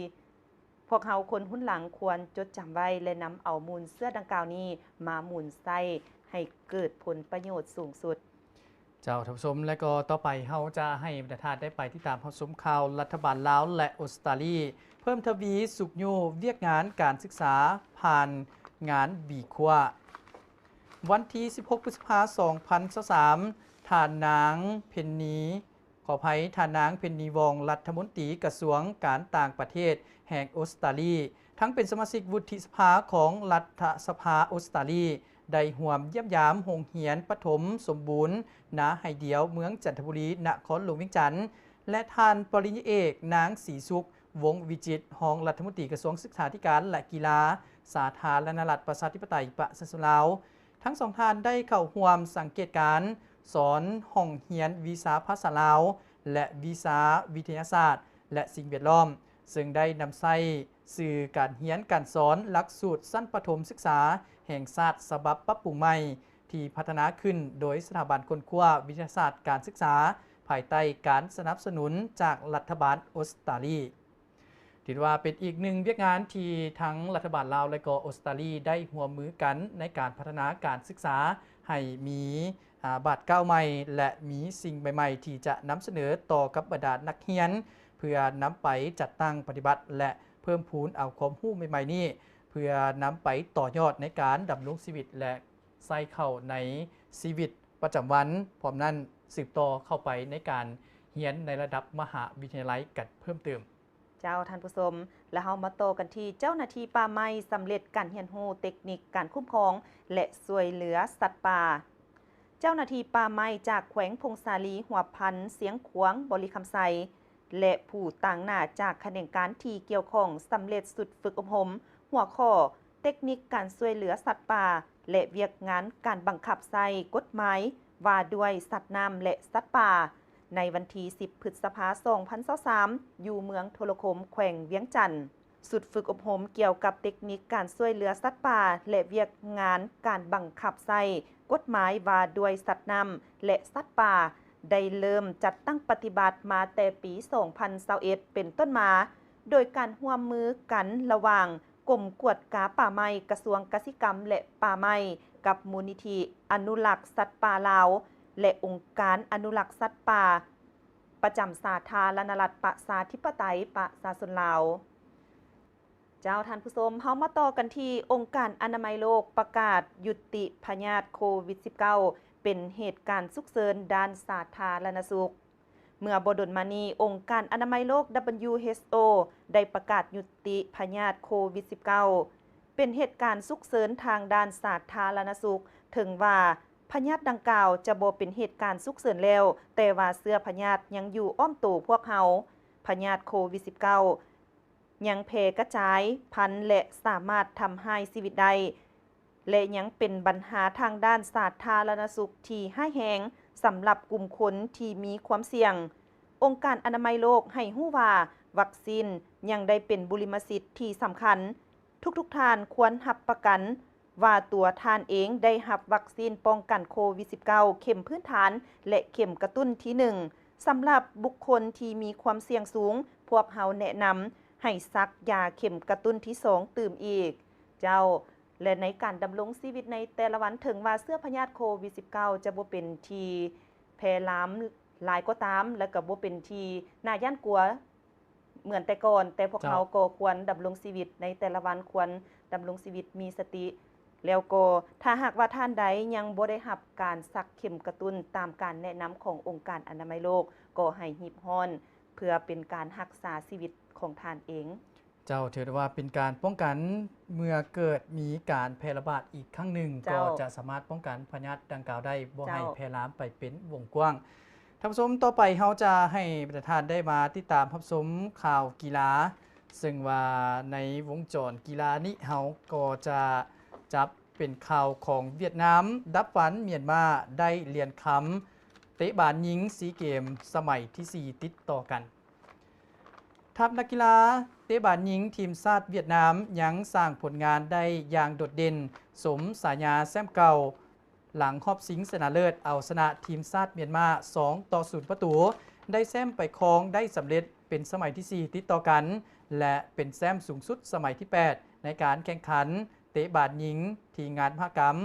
ພວກເຮົາຄົນຮຸ່ນຫຼັງຄວນຈົດຈຳໄວ້ ແລະ ນຳເອົາມູນເຊື້ອດັ່ງກ່າວນີ້ມາໝູນໃຊ້ໃຫ້ເກີດຜົນປະໂຫຍດສູງສຸດ. ເຈົ້າ ທ່ານຜູ້ຊົມ ແລະ ກໍຕໍ່ໄປເຮົາຈະໃຫ້ບັນດາທ່ານໄດ້ໄປຕິດຕາມຮັບຊົມຂ່າວລັດຖະບານລາວ ແລະ ອົດສະຕາລີ ເພີ່ມທະວີຊຸກຍູ້ວຽກງານການສຶກສາຜ່ານງານວີຄວ້າ. ວັນທີສິບຫົກ ພຶດສະພາ ສອງພັນຊາວສາມ ທ່ານນາງ ເພັນນີ ຂໍອະໄພ ທ່ານນາງ ເພັນນີ ວອງ ລັດຖະມົນຕີກະຊວງການຕ່າງປະເທດແຫ່ງອົດສະຕາລີ ທັງເປັນສະມາຊິກວຸດທິສະພາຂອງລັດຖະສະພາອົດສະຕາລີ ໄດ້ຮ່ວມຢ້ຽມຢາມໂຮງຮຽນປະຖົມສົມບູນນາໄຮ່ດຽວ ເມືອງຈັນທະບູລີ ນະຄອນຫຼວງວຽງຈັນ ແລະ ທ່ານປະລິນຍາເອກ ນາງ ສີສຸກ ວົງວິຈິດ ຮອງລັດຖະມົນຕີກະຊວງສຶກສາທິການ ແລະ ກິລາ ສາທາລະນະລັດ ປະຊາທິປະໄຕ ປະຊາຊົນລາວ. ທັງສອງທ່ານໄດ້ເຂົ້າຮ່ວມສັງເກດການສອນຫ້ອງຮຽນວິຊາພາສາລາວ ແລະ ວິຊາວິທະຍາສາດ ແລະ ສິ່ງແວດລ້ອມ, ເຊິ່ງໄດ້ນຳໃຊ້ສື່ການຮຽນການສອນຫຼັກສູດຊັ້ນປະຖົມສຶກສາແຫ່ງຊາດສະບັບປັບປຸງໃໝ່ ທີ່ພັດທະນາຂຶ້ນໂດຍສະຖາບັນຄົ້ນຄວ້າວິທະຍາສາດການສຶກສາ ພາຍໃຕ້ການສະໜັບສະໜູນຈາກລັດຖະບານອົດສະຕາລີ. ຖືວ່າເປັນອີກໜຶ່ງວຽກງານທີ່ທັງລັດຖະບານລາວ ແລະ ກໍອົດສະຕາລີ ໄດ້ຮ່ວມມືກັນໃນການພັດທະນາການສຶກສາໃຫ້ມີ ອາ ບາດກ້າວໃໝ່ ແລະ ມີສິ່ງໃໝ່ໆ ທີ່ຈະນຳສະເໜີຕໍ່ກັບບັນດານັກຮຽນ ເພື່ອນຳໄປຈັດຕັ້ງປະຕິບັດ ແລະ ເພີ່ມພູນເອົາຄວາມຮູ້ໃໝ່ໆນີ້ ເພື່ອນຳໄປຕໍ່ຍອດໃນການດຳລົງຊີວິດ ແລະ ໃຊ້ເຂົ້າໃນຊີວິດປະຈຳວັນ, ພ້ອມນັ້ນສືບຕໍ່ເຂົ້າໄປໃນການຮຽນໃນລະດັບມະຫາວິທະຍາໄລກັນເພີ່ມເຕີມ. ເຈົ້າ ທ່ານຜູ້ຊົມ, ແລະ ເຮົາມາຕໍ່ກັນທີ່ເຈົ້າໜ້າທີ່ປ່າໄມ້ສຳເລັດການຮຽນຮູ້ເຕັກນິກການຄຸ້ມຄອງ ແລະ ຊ່ວຍເຫຼືອສັດປ່າ. ເຈົ້າໜ້າທີ່ປ່າໄມ້ຈາກແຂວງຜົ້ງສາລີ, ຫົວພັນ, ຊຽງຂວາງ, ບໍລິຄຳໄຊ ແລະ ຜູ້ຕາງໜ້າຈາກຂະແໜງການທີ່ກ່ຽວຂ້ອງ ສຳເລັດຊຸດຝຶກອົບຮົມ ຫົວຂໍ້ ເຕັກນິກການຊ່ວຍເຫຼືອສັດປ່າ ແລະ ວຽກງານການບັງຄັບໃຊ້ກົດໝາຍວ່າດ້ວຍສັດນ້ຳ ແລະ ສັດປ່າ ໃນວັນທີສິບ ພຶດສະພາ ສອງພັນຊາວສາມ ຢູ່ເມືອງໂທລະຄົມ ແຂວງວຽງຈັນ. ຊຸດຝຶກອົບຮົມກ່ຽວກັບເຕັກນິກການຊ່ວຍເຫຼືອສັດປ່າ ແລະ ວຽກງານການບັງຄັບໃຊ້ກົດໝາຍວ່າດ້ວຍສັດນ້ຳ ແລະ ສັດປ່າ ໄດ້ເລີ່ມຈັດຕັ້ງປະຕິບັດມາແຕ່ປີສອງພັນຊາວເອັດ ເປັນຕົ້ນມາ, ໂດຍການຮ່ວມມືກັນລະຫວ່າງກົມກວດກາປ່າໄມ້, ກະຊວງກະສິກຳ ແລະ ປ່າໄມ້ ກັບມູນນິທິອະນຸລັກສັດປ່າລາວ ແລະ ອົງການອະນຸລັກສັດປ່າ ປະຈຳສາທາລະນະລັດ ປະຊາທິປະໄຕ ປະຊາຊົນລາວ. ເຈົ້າ ທ່ານຜູ້ຊົມ, ເຮົາມາຕໍ່ກັນທີ່ອົງການອະນາໄມໂລກປະກາດຍຸຕິພະຍາດໂຄວິດສິບເກົ້າ ເປັນເຫດການສຸກເສີນດ້ານສາທາລະນະສຸກ. ເມື່ອບໍ່ດົນມານີ້, ອົງການອະນາໄມໂລກ W H O ໄດ້ປະກາດຍຸຕິພະຍາດໂຄວິດສິບເກົ້າ ເປັນເຫດການສຸກເສີນທາງດ້ານສາທາລະນະສຸກ, ເຖິງວ່າພະຍາດດັ່ງກ່າວຈະບໍ່ເປັນເຫດການສຸກເສີນແລ້ວ, ແຕ່ວ່າເຊື້ອພະຍາດຍັງຢູ່ອ້ອມໂຕພວກເຮົາ. ພະຍາດໂຄວິດສິບເກົ້າ ຍັງແຜ່ກະຈາຍພັນ ແລະ ສາມາດທຳຮ້າຍຊີວິດໄດ້ ແລະ ຍັງເປັນບັນຫາທາງດ້ານສາທາລະນະສຸກທີ່ຮ້າຍແຮງສຳລັບກຸ່ມຄົນທີ່ມີຄວາມສ່ຽງ. ອົງການອະນາໄມໂລກໃຫ້ຮູ້ວ່າ ວັກຊີນຍັງໄດ້ເປັນບຸລິມະສິດທີ່ສຳຄັນ. ທຸກໆທ່ານຄວນຮັບປະກັນ ວ່າຕົວທ່ານເອງໄດ້ຮັບວັກຊີນປ້ອງກັນໂຄວິດສິບເກົ້າ ເຂັມພື້ນຖານ ແລະ ເຂັມກະຕຸ້ນທີໜຶ່ງ. ສຳລັບບຸກຄົນທີ່ມີຄວາມສ່ຽງສູງ, ພວກເຮົາແນະນຳໃຫ້ສັກຢາເຂັມກະຕຸ້ນທີສອງຕື່ມອີກ. ເຈົ້າ ແລະ ໃນການດຳລົງຊີວິດໃນແຕ່ລະວັນ, ເຖິງວ່າເຊື້ອພະຍາດໂຄວິດສິບເກົ້າ ຈະບໍ່ເປັນທີ່ແຜ່ລາມຫຼາຍກໍຕາມ ແລະ ກໍບໍ່ເປັນທີ່ໜ້າຢ້ານກົວ ເໝືອນແຕ່ກ່ອນ, ແຕ່ພວກເຮົາກໍຄວນດຳລົງຊີວິດໃນແຕ່ລະວັນ, ຄວນດຳລົງຊີວິດມີສະຕິ. ແລ້ວກໍຖ້າຫາກວ່າທ່ານໃດຍັງບໍ່ໄດ້ຮັບການສັກເຂັມກະຕຸ້ນຕາມການແນະນຳຂອງອົງການອະນາໄມໂລກ, ກໍໃຫ້ຮີບຮ້ອນເພື່ອເປັນການຮັກສາຊີວິດຂອງທ່ານເອງ. ເຈົ້າ, ຖືໄດ້ວ່າເປັນການປ້ອງກັນເມື່ອເກີດມີການແຜ່ລະບາດອີກຄັ້ງໜຶ່ງ, ເຈົ້າ, ກໍຈະສາມາດປ້ອງກັນພະຍາດດັ່ງກ່າວໄດ້, ບໍ່ໃຫ້ ເຈົ້າ, ແຜ່ລາມໄປເປັນວົງກວ້າງ. ທ່ານຜູ້ຊົມ, ຕໍ່ໄປເຮົາຈະໃຫ້ບັນດາທ່ານໄດ້ມາຕິດຕາມຮັບຊົມຂ່າວກິລາ, ເຊິ່ງວ່າໃນວົງຈອນກິລານີ້ເຮົາກໍຈະຈັບເປັນຂ່າວຂອງຫວຽດນາມດັບຟັນມຽນມາໄດ້ຫຼຽນຄຳເຕະບານຍິງຊີເກມສະໄໝທີສີ່ຕິດຕໍ່ກັນ. ທັບນັກກິລາເຕະບານຍິງທີມຊາດຫວຽດນາມຍັງສ້າງຜົນງານໄດ້ຢ່າງໂດດເດັ່ນ, ສົມສາຍາແຊ້ມເກົ່າ, ຫຼັງຮອບຊິງຊະນະເລີດເອົາຊະນະທີມຊາດມຽນມາສອງຕໍ່ສູນປະຕູ, ໄດ້ແຊ້ມໄປຄອງໄດ້ສຳເລັດເປັນສະໄໝທີສີ່ຕິດຕໍ່ກັນ ແລະ ເປັນແຊ້ມສູງສຸດສະໄໝທີແປດໃນການແຂ່ງຂັນເຕະບານຍິງທີ່ງານມະຫະກຳ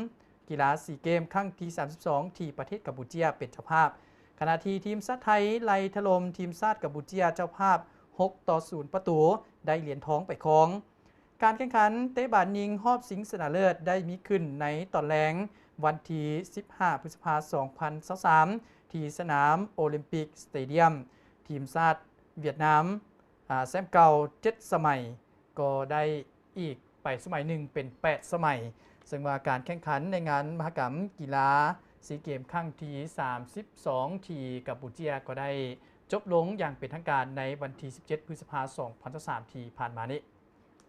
ກິລາຊີເກມຄັ້ງທີສາມສິບສອງ ທີ່ປະເທດກຳປູເຈຍເປັນເຈົ້າພາບ, ຂະນະທີ່ທີມຊາດໄທໄລ່ຖະຫຼົ່ມທີມຊາດກຳປູເຈຍເຈົ້າພາບຫົກຕໍ່ສູນປະຕູ, ໄດ້ຫຼຽນທອງໄປຄອງ. ການແຂ່ງຂັນເຕະບານຍິງຮອບຊິງຊະນະເລີດໄດ້ມີຂຶ້ນໃນຕອນແລງວັນທີສິບຫ້າ ພຶດສະພາ ສອງພັນຊາວສາມ ທີ່ສະໜາມໂອລິມປິກສະເຕດຽມ. ທີມຊາດຫວຽດນາມ ອາ ແຊ້ມເກົ່າເຈັດສະໄໝ ກໍໄດ້ອີກໄປສະໄໝໜຶ່ງເປັນແປດສະໄໝ, ເຊິ່ງວ່າການແຂ່ງຂັນໃນງານມະຫະກຳກິລາຊີເກມຄັ້ງທີສາມສິບສອງ ທີ່ກຳປູເຈຍກໍໄດ້ຈົບລົງຢ່າງເປັນທາງການໃນວັນທີສິບເຈັດ ພຶດສະພາ ສອງພັນຊາວສາມ ທີ່ຜ່ານມານີ້.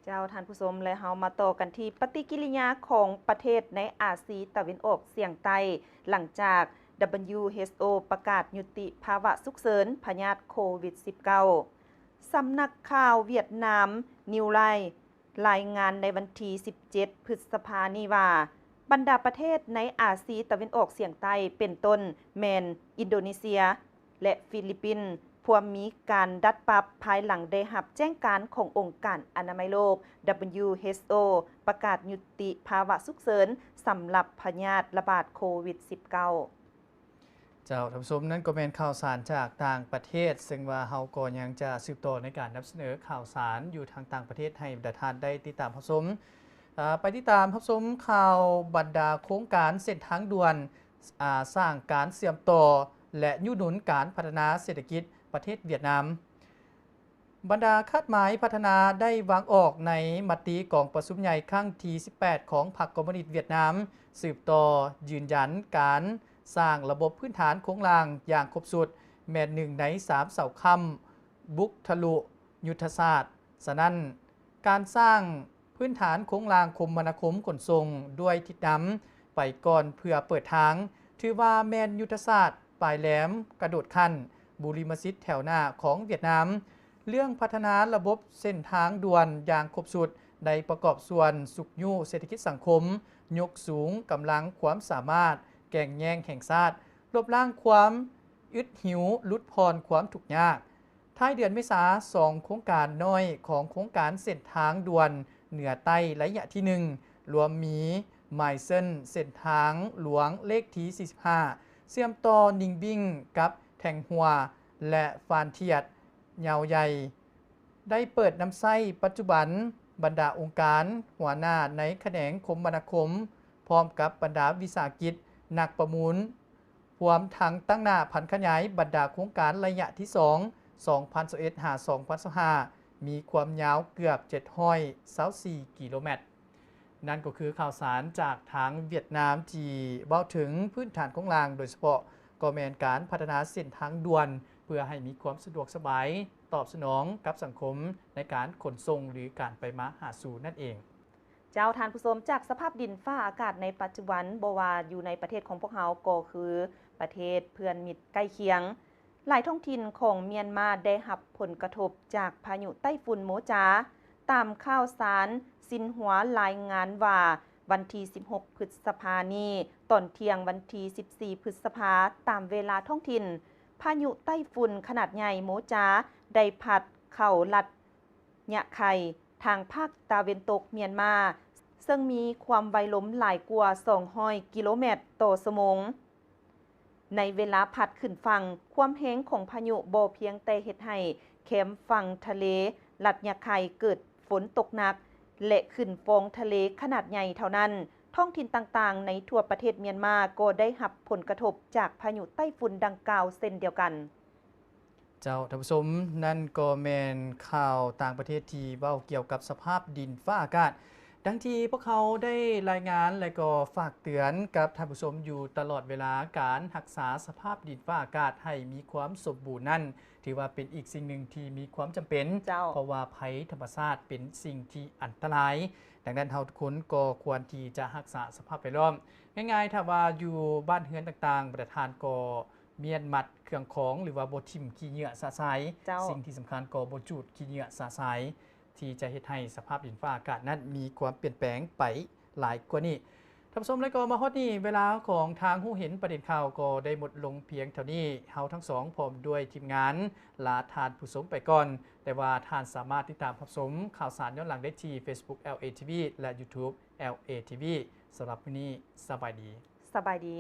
ເຈົ້າ ທ່ານຜູ້ຊົມ ແລະ ເຮົາມາຕໍ່ກັນທີ່ປະຕິກິລິຍາຂອງປະເທດໃນອາຊີຕາເວັນອອກສຽງໃຕ້ ຫຼັງຈາກ W H O ປະກາດຍຸຕິພາວະສຸກເສີນພະຍາດໂຄວິດສິບເກົ້າ. ສຳນັກຂ່າວຫວຽດນາມ New Line ລາຍງານໃນວັນທີສິບເຈັດ ພຶດສະພານີ້ວ່າ ບັນດາປະເທດໃນອາຊີຕາເວັນອອກສຽງໃຕ້ ເປັນຕົ້ນແມ່ນອິນໂດເນເຊຍ ແລະ ຟີລິບປິນ ພວມມີການດັດປັບພາຍຫຼັງໄດ້ຮັບແຈ້ງການຂອງອົງການອະນາໄມໂລກ W H O ປະກາດຍຸຕິພາວະສຸກເສີນສຳລັບພະຍາດລະບາດໂຄວິດສິບເກົ້າ. ເຈົ້າ ທ່ານຜູ້ຊົມ, ນັ້ນກໍແມ່ນຂ່າວສານຈາກຕ່າງປະເທດ, ເຊິ່ງວ່າເຮົາກໍຍັງຈະສືບຕໍ່ໃນການນຳສະເໜີຂ່າວສານຢູ່ທາງຕ່າງປະເທດໃຫ້ບັນດາທ່ານໄດ້ຕິດຕາມຮັບຊົມ. ເອີ ໄປຕິດຕາມຮັບຊົມຂ່າວບັນດາໂຄງການເສັ້ນທາງດ່ວນ, ອາ, ສ້າງການເຊື່ອມຕໍ່ ແລະ ຍູ້ໜູນການພັດທະນາເສດຖະກິດປະເທດຫວຽດນາມ. ບັນດາຄາດໝາຍພັດທະນາໄດ້ວາງອອກໃນມະຕິກອງປະຊຸມໃຫຍ່ຄັ້ງທີສິບແປດຂອງພັກຄອມມູນິດຫວຽດນາມ, ສືບຕໍ່ຢືນຢັນການສ້າງລະບົບພື້ນຖານໂຄງລ່າງຢ່າງຄົບຊຸດ ແມ່ນໜຶ່ງໃນສາມເສົາຄ້ຳບຸກທະລຸຍຸດທະສາດ. ສະນັ້ນ, ການສ້າງພື້ນຖານໂຄງລ່າງຄົມມະນາຄົມຂົນສົ່ງດ້ວຍທິດນຳໄປກ່ອນເພື່ອເປີດທາງ, ຖືວ່າແມ່ນຍຸດທະສາດປາຍແຫຼມກະໂດດຂັ້ນ, ບູລິມະສິດແຖວໜ້າຂອງຫວຽດນາມ. ເລື່ອງພັດທະນາລະບົບເສັ້ນທາງດ່ວນຢ່າງຄົບຊຸດ ໄດ້ປະກອບສ່ວນຊຸກຍູ້ເສດຖະກິດສັງຄົມ, ຍົກສູງກຳລັງຄວາມສາມາດ, ແກ່ງແຍ່ງແຫ່ງຊາດ, ລົບລ້າງຄວາມອຶດຫິວ, ຫຼຸດຜ່ອນຄວາມທຸກຍາກ. ທ້າຍເດືອນເມສາ, ສອງໂຄງການນ້ອຍຂອງໂຄງການເສັ້ນທາງດ່ວນເໜືອໃຕ້ໄລຍະທີໜຶ່ງ ລວມມີ Mai Sơn ເສັ້ນທາງຫຼວງເລກທີສີ່ສິບຫ້າ ເຊື່ອມຕໍ່ Ninh Bình ກັບ Thanh Hóa ແລະ Phan Thiết ຍາວໃຫຍ່ ໄດ້ເປີດນຳໃຊ້ປັດຈຸບັນ. ບັນດາອົງການຫົວໜ້າໃນຂະແໜງຄົມມະນາຄົມ ພ້ອມກັບບັນດາວິສາຫະກິດ, ນັກປະມູນ, ຮວມທັງຕັ້ງໜ້າຜັນຂະຫຍາຍບັນດາໂຄງການໄລຍະທີສອງ ສອງພັນຊາວເອັດ ຫາ ສອງພັນຊາວຫ້າ ມີຄວາມຍາວເກືອບເຈັດຮ້ອຍຊາວສີ່ກິໂລແມັດ. ນັ້ນກໍຄືຂ່າວສານຈາກທາງຫວຽດນາມທີ່ເວົ້າເຖິງພື້ນຖານໂຄງລ່າງ, ໂດຍສະເພາະກໍແມ່ນການພັດທະນາເສັ້ນທາງດ່ວນ ເພື່ອໃຫ້ມີຄວາມສະດວກສະບາຍ, ຕອບສະໜອງກັບສັງຄົມໃນການຂົນສົ່ງ ຫຼື ການໄປມາຫາສູ່ນັ້ນເອງ. ເຈົ້າ ທ່ານຜູ້ຊົມ, ຈາກສະພາບດິນຟ້າອາກາດໃນປັດຈຸບັນ, ບໍ່ວ່າຢູ່ໃນປະເທດຂອງພວກເຮົາ ກໍຄືປະເທດເພື່ອນມິດໃກ້ຄຽງ, ຫຼາຍທ້ອງຖິ່ນຂອງມຽນມາໄດ້ຮັບຜົນກະທົບຈາກພາຍຸໄຕ້ຝຸ່ນໂມຈາ. ຕາມຂ່າວສານຊິນຫົວລາຍງານວ່າ, ວັນທີສິບຫົກ ພຶດສະພານີ້, ຕອນທ່ຽງວັນທີສິບສີ່ ພຶດສະພາ, ຕາມເວລາທ້ອງຖິ່ນ, ພາຍຸໄຕ້ຝຸ່ນຂະໜາດໃຫຍ່ໂມຈາໄດ້ພັດເຂົ້າລັດ ຍະໄຄ ທາງພາກຕາເວັນຕົກມຽນມາ, ເຊິ່ງມີຄວາມໄວລົມຫຼາຍກວ່າສອງຮ້ອຍກິໂລແມັດຕໍ່ຊົ່ວໂມງ. ໃນເວລາພັດຂຶ້ນຝັ່ງ, ຄວາມແຮງຂອງພາຍຸບໍ່ພຽງແຕ່ເຮັດໃຫ້ແຄມຝັ່ງທະເລລັດຍະໄຄເກີດຝົນຕົກໜັກ ແລະ ຂຶ້ນຟອງທະເລຂະໜາດໃຫຍ່ເທົ່ານັ້ນ, ທ້ອງຖິ່ນຕ່າງໆໃນທົ່ວປະເທດມຽນມາກໍໄດ້ຮັບຜົນກະທົບຈາກພາຍຸໄຕ້ຝຸ່ນດັ່ງກ່າວເຊັ່ນດຽວກັນ. ເຈົ້າ ທ່ານຜູ້ຊົມ, ນັ້ນກໍແມ່ນຂ່າວຕ່າງປະເທດທີ່ເວົ້າກ່ຽວກັບສະພາບດິນຟ້າອາກາດ. ດັ່ງທີ່ພວກເຮົາໄດ້ລາຍງານ ແລະ ກໍຝາກເຕືອນກັບທ່ານຜູ້ຊົມຢູ່ຕະຫຼອດເວລາ, ການຮັກສາສະພາບດິນຟ້າອາກາດໃຫ້ມີຄວາມສົມບູນນັ້ນ ຖືວ່າເປັນອີກສິ່ງໜຶ່ງທີ່ມີຄວາມຈຳເປັນ, ເຈົ້າ ເພາະວ່າໄພທຳມະຊາດເປັນສິ່ງທີ່ອັນຕະລາຍ. ດັ່ງນັ້ນ, ເຮົາທຸກຄົນກໍຄວນທີ່ຈະຮັກສາສະພາບແວດລ້ອມ. ງ່າຍໆ, ຖ້າວ່າຢູ່ບ້ານເຮືອນຕ່າງໆ, ບັນດາທ່ານກໍ ມ້ຽນມັດເຄື່ອງຂອງ ຫຼືວ່າບໍ່ຖິ້ມຂີ້ເຫຍື້ອຊະຊາຍ. ເຈົ້າ. ສິ່ງທີ່ສຳຄັນກໍບໍ່ຈູດຂີ້ເຫຍື້ອຊະຊາຍ ທີ່ຈະເຮັດໃຫ້ສະພາບດິນຟ້າອາກາດນັ້ນມີຄວາມປ່ຽນແປງໄປຫຼາຍກວ່ານີ້. ທ່ານຜູ້ຊົມ, ແລະ ກໍມາຮອດນີ້, ເວລາຂອງທາງຮູ້ເຫັນປະເດັນຂ່າວກໍໄດ້ໝົດລົງພຽງເທົ່ານີ້. ເຮົາທັງສອງພ້ອມດ້ວຍທີມງານລາທ່ານຜູ້ຊົມໄປກ່ອນ, ແຕ່ວ່າທ່ານສາມາດຕິດຕາມຮັບຊົມຂ່າວສານຍ້ອນຫຼັງໄດ້ທີ່ Facebook ແອລເອ ທີ ວີ ແລະ YouTube ແອລເອ ທີ ວີ. ສຳລັບມື້ນີ້, ສະບາຍດີ. ສະບາຍດີ.